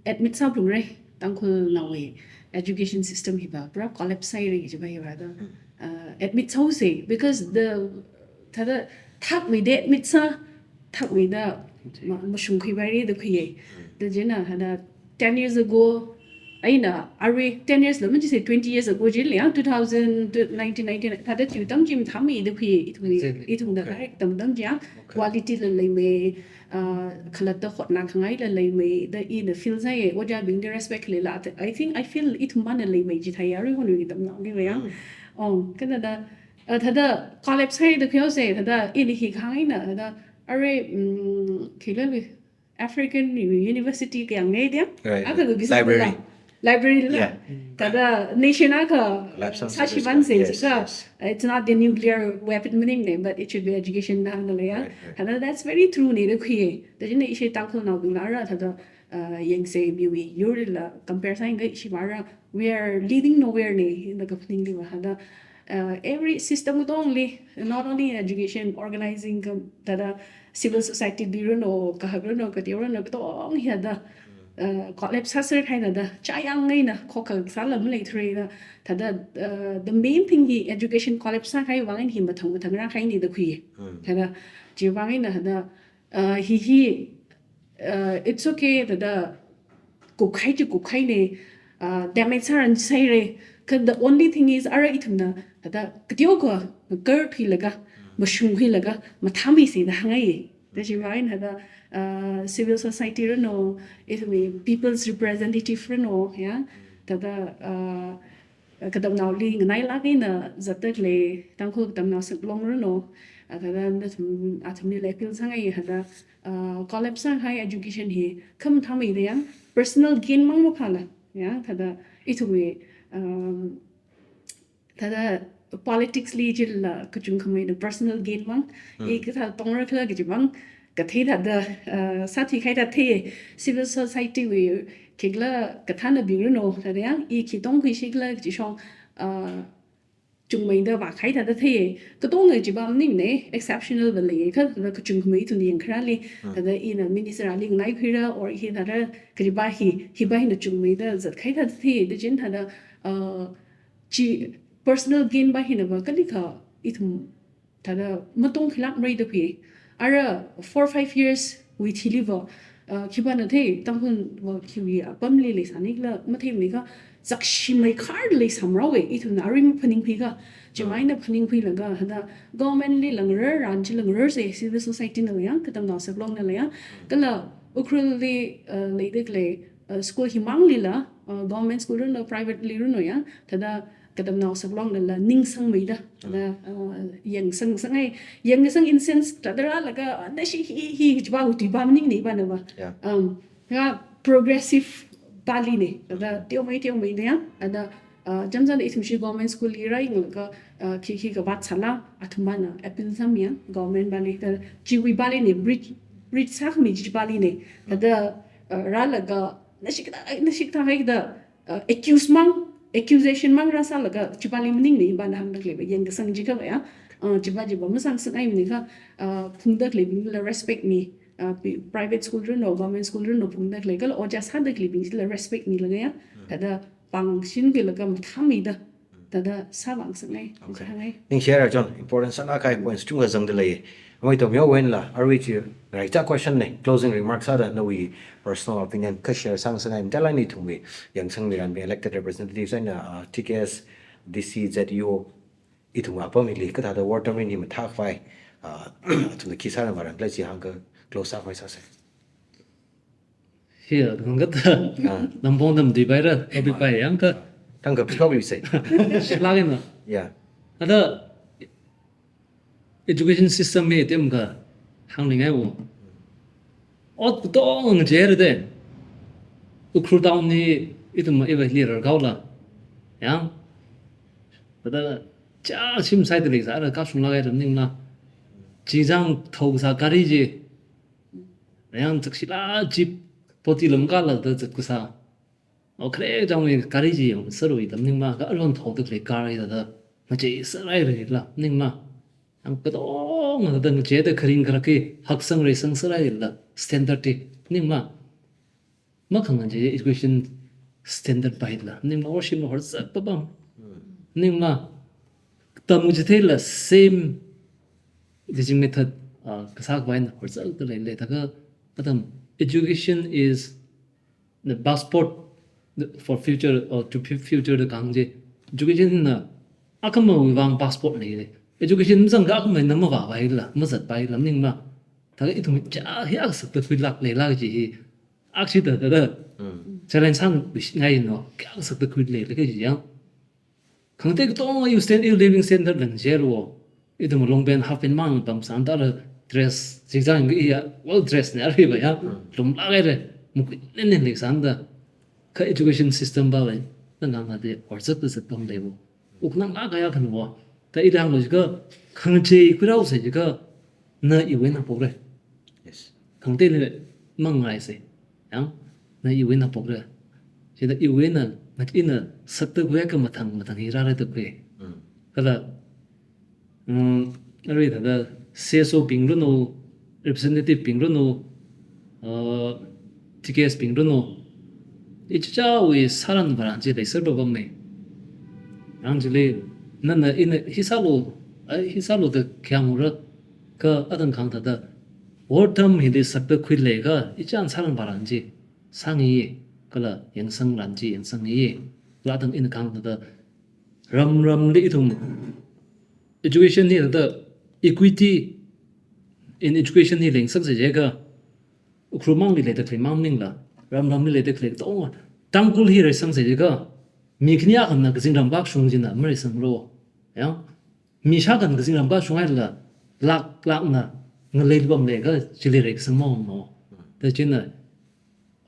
admit sāphalungra, Tangkhulnaowui education system hiva, pura collapse sāhaira jiva hiva da. Mm. Uh, admit sāhaosei, because the, thāda, thakmeida admit sā, thakmeida ma-, mashungkhuipaira da khuiya. Mm. Da chieina, thāda, ten years ago, eina, arui, ten years la, machisa twenty years ago chili, ya, two thousand, nineteen ninety-nine, thāda chiwui atam chi mathāmeida khuiya, ithumwui, Exactly. ithumna Okay. lairik katam atam chi, ya, Okay. quality la leimei, ah, khalatta hotnakhangaila leimei, da ina feel sāya, ojābingli respect leila, I think, I feel ithum mana leimei chithāya, arui honwui katamnaoli va ya. Mm. Oh, kha thāda, ah, thāda collapse sāhaida khuihaosei, thāda ina hi kahāng eina, thāda, arui, mm, khila lui, African University kayāng nei dia? Right, Akha right. ka business Library. la. Library la. Yeah. Thāda nation akha Collapse sāshimānsei, yes, jiakha, yes. it's not the nuclear weapon maningne, but it should be education na hāngda leiya. Right, right. Thāda that's very true ne da khuiya. Da chieina ishi Tangkhulnaobingla ara thāda, uh, yangsei miwui yurla compare sāyangakha ishi vāra, we are leading nowhere ne, da kaphaningli va thāda, uh, every system katongli, not only in education, organizing, ka, thāda civil society li ranu, kahak ranu, kateo ranu, katong hi thāda, uh, collapse sāser kahaina da, chāyang eina, khokkha sāla maleithura da, thāda, uh, the main thing hi education collapse sākahai vang eina hi mathang mathang rākahaina da khuiya. Mm. Thāda, chiwui vang eina thāda, uh, hi hi, uh, it's okay, thāda, kupkahai chi kupkahaina, ah, damage sāran sāhaira. Kha the only thing is, ara ithumna, thāda, kateokha, ngakarkhuilaga, mashungkhuilaga, mathāmeisei da hāngngai. Tachiwui eina thāda, uh, civil society ranu, ithumwui people's representative ranu, ya, thāda, uh, katamnaoli nganailāk eina zatda khalei Tangkhul katamnao saklong ranu, uh, thāda nathum, athumlila appeal sāngai thāda, uh, collapse sākahai education hi khamathā mei da ya, personal gain mang maphāla, ya, thāda ithumwui, um, thāda politics li chila kachungkhamei na personal gain mang, i kathā tongra khala kaji mang, kathei thāda, uh, sāthuikahai thāda thei, civil society wui khikhala kathānabing ranu, thāda ya, i khi tongkhuishi khala kaji shong, uh, chungmeida vākahai thāda thei, katonga chiva maningne, exceptional va lei, kha thāda kachungkhamei ithumna yangkharāli, thāda ina minister ali nganaikhuira, or hi thāda kajiva hi, hiva hina chungmeida zatkahai thāda thei, da chin thāda, uh, chi personal gain va hinava kalikha ithum thāda matongkhuilākmara da khui. Ara four, five years wui thiliva, uh, khipāna thei, Tangkhulva khiwui apamli leisāni khala matheimanei kha, zakshimei khar leisāmara we, ithumna arui maphaningkhuikha, chiwui eina phaningkhuilaga, thāda government lila ngarar, ran chila ngarar se, civil society nala ya, katamnao saklong nala ya, kala Ukhrulli, uh, leida khalei, uh, school hi manglila, uh, government school ranu, private li ranu ya, thāda katamnao saklong nala ningsangmeida, thāda, uh, yangsang sangai, yangsang in sense, thāda rālaga, uh, nashi hi, hi, chiva uti va maningne ivānava. Yeah. Um, ya progressive vali ne, thāda teomei, teomei ne ya, thāda, uh, chānjam ithum chi government school li rāyanglaga, uh, khi, khi kavāt sāla, athumvana appeal sāmi ya, government vali, thāda chiwui vali ne, bridge, bridge sākhami chi vali ne, thāda, uh, rālaga, nashi kathā, nashi kathā hai kathā, uh, accuse mang, accusation mang rāsālaga, chivali maningne ivāna hāngda khaleiva, yangkasang jiakhava ya, uh, chiva chiva masāngasakngai maning kha, uh, phungda khaleibingla respect mi, uh, pi-, private school ranu, government school ranu phungda khalei, kala ojā sāda khaleibingla respect milaga ya, thāda pāngshingkhuilaga mathāmeida, thāda sāvāngasakngai, okay, sāngai. Ningshira chon, important sānakahai points chungkha zangda lei. Amei Tomyowui einala, arui chi, right, question ne, closing remarks sāda nawui personal opinion kha share sāngasakngai, matailāk eina ithumwui yangsangmiranbing elected representatives eina, uh, T K S, D C, Z U, ithum apam hili kathāda war term hi mathākhavai, uh, athumna khi sāran vāran khala chi hāngkha close up mai sāsa. Hi, khangathā, ah, nampong tam di paira, topic pai yangkha. Khangathā pishok yu se. Shilāk eina. Yeah. Thāda education system hi atam kha hāngningai wo. Ot katonga ngacheira de. Ukhrul town hi ithum iva hili rarkaola. Yang. Thāda cha shim side li sāra kashunglāk eina maningla. Chizang thao kasā gari chi. Yang zakshila jeep poti lam kala da zat kasā. O khare chang mi gari chi yang sarui tam maningla, kha aruihon thaoda khalei car hi thāda ngacheisārai rila maningla. Yang katonga thāda ngacheida kharing kharak hi haksang reisang sāraila standard hi maningla. Makhangachei education standard paila maningla, worship la horzak papam. Maningla, tamchitheila same teaching method, ah, kasā khavai horzakda leilei, thākha atam education is the passport for future or to fu-, future da kahāng chi. Education na akhamawui vang passport nei le. Education mazangakha akhamawui eina mavāpaila, mazatpaila maningla. Thākha ithum cha hi akha sakta khuilāk leilāk chi hi. Akshida thāda. Challenge sāngasakngai no, kayākha sakta khuilei, lei kaji yang. Khangatei katonga iwui stand, iwui living standard lang jelo. Ithum long pant, half pant mang pamsang thāla dress, zigzag iya, well dressed ne aruiva ya. Lumlāk eina, mukui nene leisānda. Kha education system va lei, nang ngang hāda, horzakda zatpam leiwo. Wuk nanglāk eina khanwo. Thāda ilang lo jiakha, khangachei khuirao se jiakha, na iwui eina haophokra. Yes. Khangateili mangai se. Yang, na iwui eina haophokra. Chithāda iwui eina, ngat ina sakta khuiakha mathang, mathang hi rāra da khui. Mm. Kala, mm, arui thāda C S O bing ranu, representative bing ranu, uh, T K S bing ranu, ichichāwui sāran vāran chi leiser papam mei. Yang chili, nana ina hi sālu, ai, hi sālu da khayang ra, kha atam kahāng thāda, war term hili sakta khuileiakha, ichān sāran vāran chi sāngi, kala yangsang ran chi yangsangni, kala atam ina kahāng thāda, ram ramli ithum education hi thāda equity, In education hi leng sāsai jiakha, Ukhrul mangli leida khalei mang maningla, ram ramli leida khalei katonga, Tangkhul hi reisangsa jiakha, mi khani akhana kazingram kashung china mareisanglu. Yang, mi shākha kazingram kashung haila, lak lakna ngalei pam leiakha, chili reisang mang no. Da china,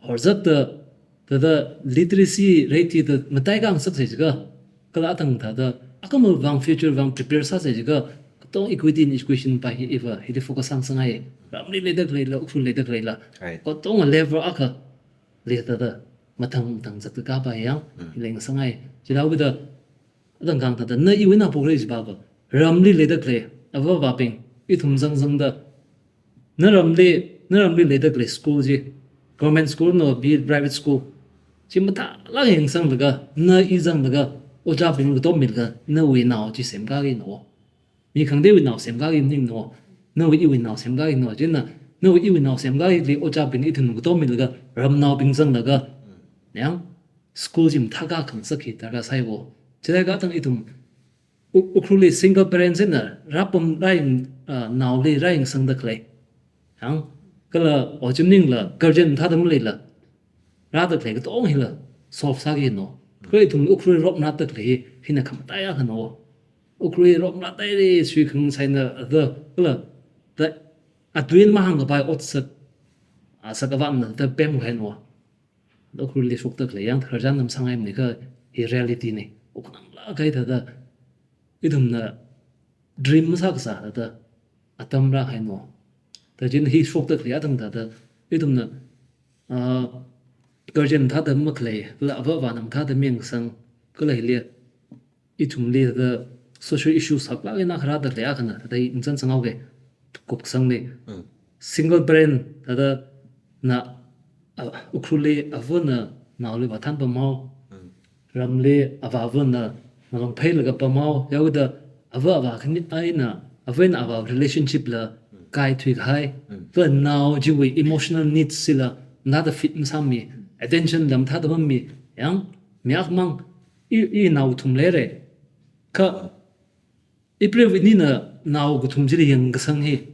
horzakta, thāda literacy rate da mataikha ngasaksai jiakha, kala athang thāda, akhamavang future vang prepare sāsai jiakha, katong equity in education pa hi iva, hili focus sāngasakngai, ramli leida khaleila, Ukhrul leida khaleila. Right. Katonga level akhali thāda, mathang mathang zatkakā pa yang, Mm. hi leng sangai. Chila wida, athang kang thāda, na iwui nao pokra jiba ba, ramli leida khalei, ava avābing, ithum zangzangda, na ramli, na ramli leida khalei school chi, government school no, be it private school, chi mathālāk yangsanglaga, na i zanglaga, ojābing katom milaga, nawui nao chi semkāki no. Mi khangateiwui nao semkāki maning no. Nawui iwui nao semkāki no. China, nawui iwui nao semkākili ojābing ithum katom milaga, ramnaobing zanglaga, yang, school chi mathākha khangasakki darkar sai wo. Chithākha athang ithum, U-, Ukhrulli single parents eina, rāpam rāyang, ah, naoli rāyangsangda khalei. Yang, kala, o chi maningla, guardian thāda maleila, rāda khalei katong hila, solve sāki no. Kala ithum Ukhrul rom rāda khalei, hina khamataiya kha no. Ukhrul rom rāda ri, sui khangasaina, thāda, kala, thāda, atwin mahāngkapai otsak, ah, sak avāna, thāda pemkahai no. Ukhrulli shokda khalei yang tharjan nam sangai manikha hi reality ni. Uknang la kai thāda ithumna dream masākasā thāda atam rāhai no. Thāda china hi shokda khalei atam thāda ithumna, ah, guardian thāda makhalei, la ava avāna mathāda mayangsang, kala hili ithumli thāda social issues haklāk eina kharāda khalei akhana, thāda hi ningchān sanghaoki, kupsang ni. Mm. Single parent, thāda na, a, Ukhrulli avana naoli vāthan pamhao. Mm. Ramli avāvana ngalongphailaga pamhao. Yaoda ava avā khani eina, ava eina avā relationship la Mm. kaithuikahai. Mm. Kala nao chiwui emotional needs chila, nada fit masāmi, attention la mathāda mammi, yang, mi akhamang, i, i nao kathum leira. Kha, ipreivana nao kathum chili yangkasang hi,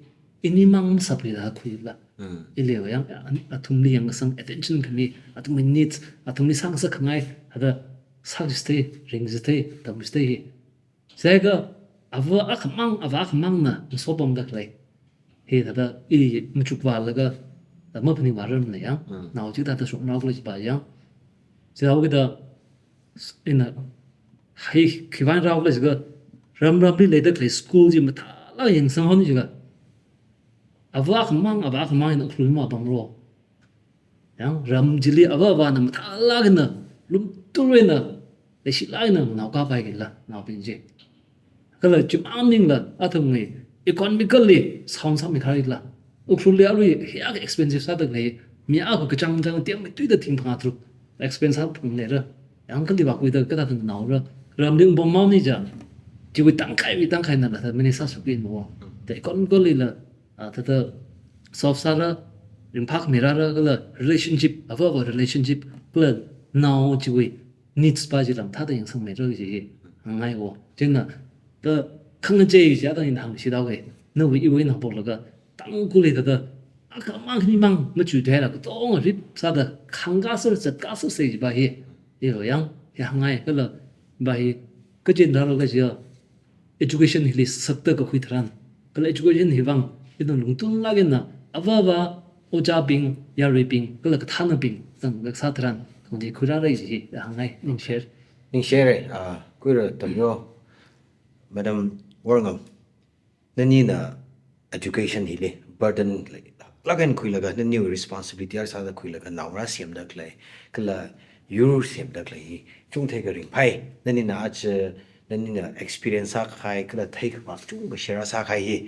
ini mang masāpaira khuila. Mm. Ili yang, a-, athumli yangkasang attention khami, athumwui needs, athumli sāngasakkhangai, thāda sāchithei, ringchithei, tamchithei hi. Sākha, ava akhamang, avā akhamangna, ngasopamda khalei. Hi thāda, i machukvālaga, da maphaningvārarmana yang, Mm. nao chi thāda shoknao khalei jiba yang. Chithākida, s-, ina, hi khiwuivang rākhala jiakha, ram ramli leida khalei school chi mathālāk yangsang haoni jiakha, ava akhamang, avā akhamang eina Ukhrul mapamro. Yang, ram chili ava avāna mathālāk eina, lumtur eina, leishilāk eina nao kapai kila, naobing chi. Kala chimang maningla, athumwui economically sound sāmikharila. Ukhrulli arui hiyākha expensive sāda khalei, mi akha kachang chang tiang matuida thing phangā tharuk expense sāphung leira. Yang kali vākhuida kathāda naora. Ramli ungpam haoni jiakha, chiwui tangkhaiwui tangkhaina la thāda manage sāshokki no. Thāda economically la, ah, thāda solve sāra, ringphāmira ra, kala relationship, ava avā relationship, kala nao chiwui needs pa chila mathāda yangsangmira kaji hi hāngngai wo. China, thāda khangachei chi athang ina hāngshida khalei, nawui iwui nao poklaga, Tangkhulli thāda, akhamang khanimang machuithuihaira, katonga rip sāda, khangkasā, zatkasā sai jiba hi, ilo yang, hi hāngngai, kala, ba hi, kachin rālo kajiya, education hili sakta kakhui tharan. Kala education hivang, ithum lungtunlāk eina, ava avā, ojābing, yaruibing, kala kathānabing, zanglaga sā tharan, khangatei khuirāra kaji hi, hāngngai, ningshire. Ningshire, ah, khuira tamyo, Madam Worngam, nanina education hili, burden, like, lāk eina khuilaga, naniwui responsibility ar sāda khuilaga, naongarā semda khalei, kala yur semda khalei hi, chungthei kha ringphai, nanina aja, nanina experience sākahai, kala theikhavā chungkha share sākahai hi,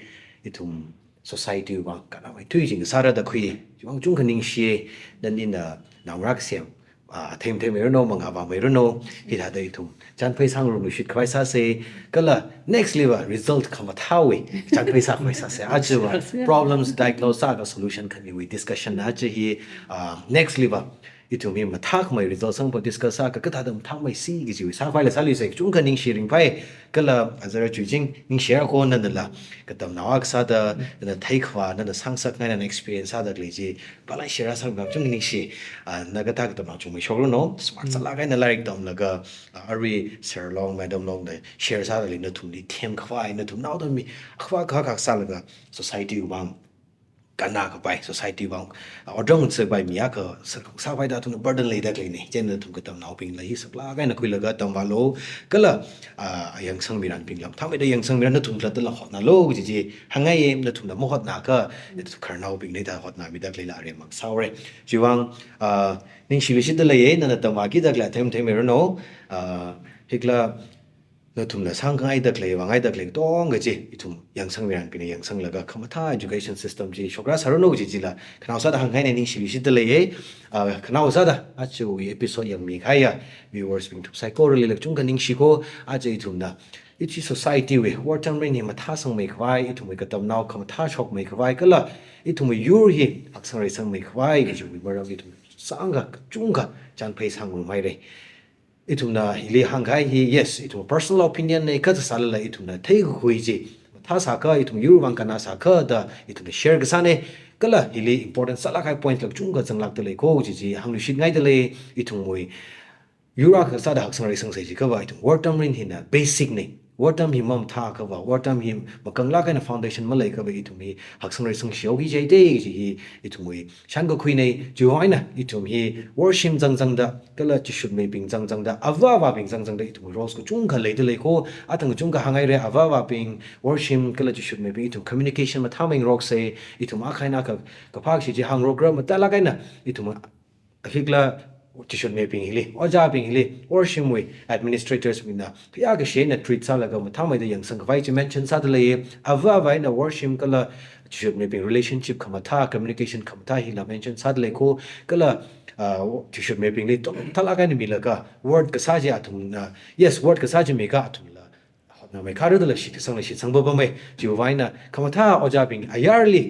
ithum society vang kannāwui tui ching sāra da khui, chiwuivang chungkha ningshi, nanina naongarā kasem, ah, athei matheimeiranu, mangā vāmeiranu, hithāda ithum chānphai sāngarumluishit khavai sāsa, kala next level result khamathāwui chānphai sākhavai sāsa. Aja va problems diagnose sālaga solution khamiwui discussion na aja hi, ah, next level Ithum hi mathākhamei result sangpa discuss sākha kathāda mathākhamei si kajiwui sākhavai la sāluisei, kachungkha ningshi ringphai, kala azara chuiching ningshira ko nanala, katamnao akha sāda, nana theikhavā, nana sāngasakngai, nana experience sāda khalei chi, pālai share sāmi kachungkha ningshi, ah, na kathā katamnao chungmei shokra no, smart sālāk eina lairik tamlaga, ah, arui sir long, madam long da share sāda khalei nathumli themkhavai, nathumnaoda mi, akhavā akha akha sālaga, society vang, kannā kapai, society vang, ah, otram ngasakpai mi akha sā-, sākhavai da athumna burden leida khaleina. Chieina nathum katamnaobingla hi saklāk eina khuilaga tamvālu, kala, ah, yangsangmiranbingla mathāmeida yangsangmiran, nathum khalattala hotnālu kaji chi hāngngaiya, nathumna mahotnākha, nathum khararnaobingna hithā hotnāmida khaleila aremma sāhaora. Chiwui vang, ah, ningshiluishitda leiya, nana tamvākida khalei athei atheimeira no, ah, hikla, nathumna sāngangaida khalei, vāngaida khalei katonga chi, ithum yangsangmiranbingna yangsanglaga khamathā education system chi shokra sāra no kaji chila, khanao sāda hāngngaina, ningshiluishitda leiya, ah, khanao sāda, ajawui episode yangmikahaiya viewers bing ithum saikoralila kachungkha ningshi ko, aja ithumna, ichi society wui, wortam rin hi mathāsangmeikhavai, ithumwui katamnao khamathā shokmeikhavai, kala ithumwui yur hi haksang reisangmeikhavai, kajiwui maram ithum sāngakha kachungkha chānphei sāngarumhaira. Ithumna hili hāngkahai hi, yes, ithum personal opinion na, kha sālala ithumna theikakhui chi, mathāsākha, ithum yur vang kannāsākha da ithumna share kasāna, kala hili important sālāk kahai point la kachungkha zanglākda lei ko kaji chi hāngluishitngaida lei, ithumwui yur akha sāda haksang reisangsei jiakhava, ithum wortam rin hina basic na, wortam hi mamathāakhava, wortam hi makanglāk eina foundation maleiakhava, ithum hi haksang reisangshi haoki jihaida kaji hi, ithumwui shānkakhuina. Chiwui vang eina ithum hi worshim zangzangda, kala chishutmeibing zangzangda, avā avābing zangzangda, ithumwui roles kachungkha leida lei ko, athang kachungkha hānghaira, avā avābing, worshim, kala chishutmeibing, ithum communication mathāmei ngaroksei, ithum akha eina akha kaphā kashi chi hāngrokra, matailāk eina ithum hikla chishutmeibing hili, ojābing hili, worshim wui administrators bingna khayā kashi eina treat sālaga mathāmeida yangsangkhavai chi mention sāda lei, avā avā eina worshim kala chishutmeibing relationship khamathā, communication khamathā hila mention sāda lei ko, kala, ah, chishutmeibingli tongthālāk eina milaga word kasā chi athumna, yes, word kasā chi mikha athumla hotnāmeikharada la shitsangla shitsang papamei. Chiwui vang eina khamathā ojābing ayarli,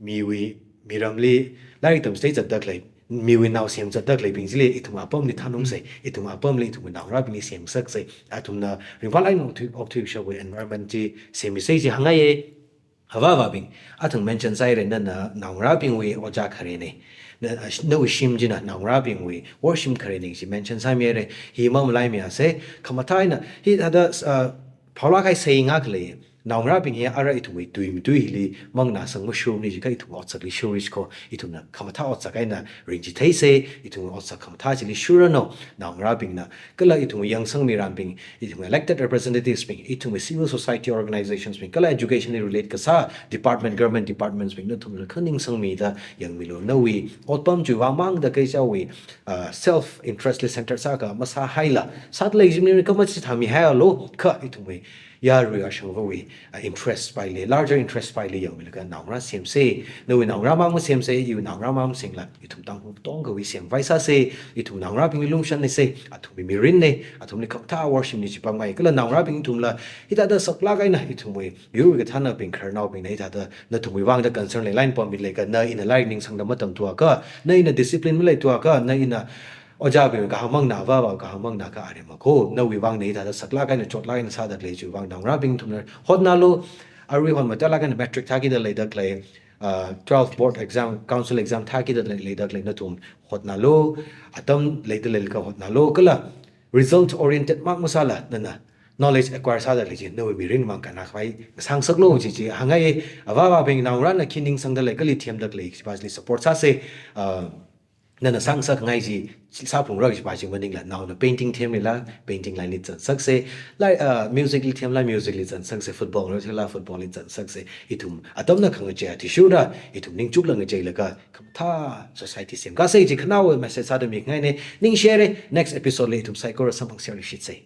miwui, miramli, lairik tamchithei zatda khalei, miwui nao semzatda khaleibing chili ithum apamli thanungsei, ithum apamli ithumwui naongarābingli semsaksei, athumna ringphālāk eina okthui, okthuishapwui environment chi semmisei chi hāngngaiya. Avā avābing, athang mention sāhaira, nana naongarābingwui ojā kharena, na, nawui shim china naongarābingwui worshim kharena kaji mention sāmihaira, hi mamalaimiasei, khamathā eina, hithāda, ah, phaolāk kahai saying akha lei, naongarābing hi ara ithumwui tui matui hili manganāsang mashurmana jiakha ithumwui otsakli shurra ko, ithumna khamathā otsak eina ringchitheisei, ithumwui otsak khamathā chili shurra no, naongarābingna, kala ithumwui yangsangmiranbing, ithumwui elected representatives bing, ithumwui civil society organizations bing, kala education li relate kasā department, government departments bing, nathumla kha ningsangmida yangmilu, nawui otpam chiwui vang mangda kha ichāwui, ah, self interest li center sākha masāhaila, sāda lei jimni kha machithāmihaialu, kha ithumwui yarui ashangvawui, ah, interest paili, larger interest paili yangmilaga naongarā semsei, nawui naongarā mang masemsei, iwui naongarā mang masengla, ithum Tangkhul katongawui semkhavai sāsei, ithum naongarābingli lumashannaisei, athumwui mirinna, athumli khamathā worshimna chi pamngai, kala naongarābing ithumla, hithāda saklāk eina ithumwui yurwui kathānabing khararnaobingna hithāda nathumwui vangda concern leilāk eina pammi leiakha, na ina lairik ningsangda matamtuakha, na ina discipline maleituakha, na ina ojābing kahāng manganā, avā avā kahāng manganākha aremma ko, nawui vangna hithāda saklāk eina chotlāk eina sāda khalei chiwui vang naongarābing ithumna hotnālu, arui hon matailāk eina matric thākida leida khalei, ah, twelve board exam, council exam thākida lei, leida khalei nathum hotnālu, atam leida leilakha hotnālu, kala result oriented mang masāla, nana knowledge acquire sāda khalei chi, nawui mirin mang kannākhavai sāngasaklu kaji chi hāngngaiya. Avā avābing, naongarāna khi ningsangda lei, kali themda khalei kajipa chili support sāsei, ah, nana sāngasakngai chi sāphungra kajipa chi maningla, naona painting themlila, painting line li zangsaksei, lai, ah, music li themla, music li zangsaksei, football ngareola, football li zangsaksei, ithum atamna khangachei athishurda, ithum ningchukla ngacheilaga, khamathā society semkasei chi khanaowa message sāda mingaina, ningshihaira, next episode li ithum saikora samphangserluishitsei.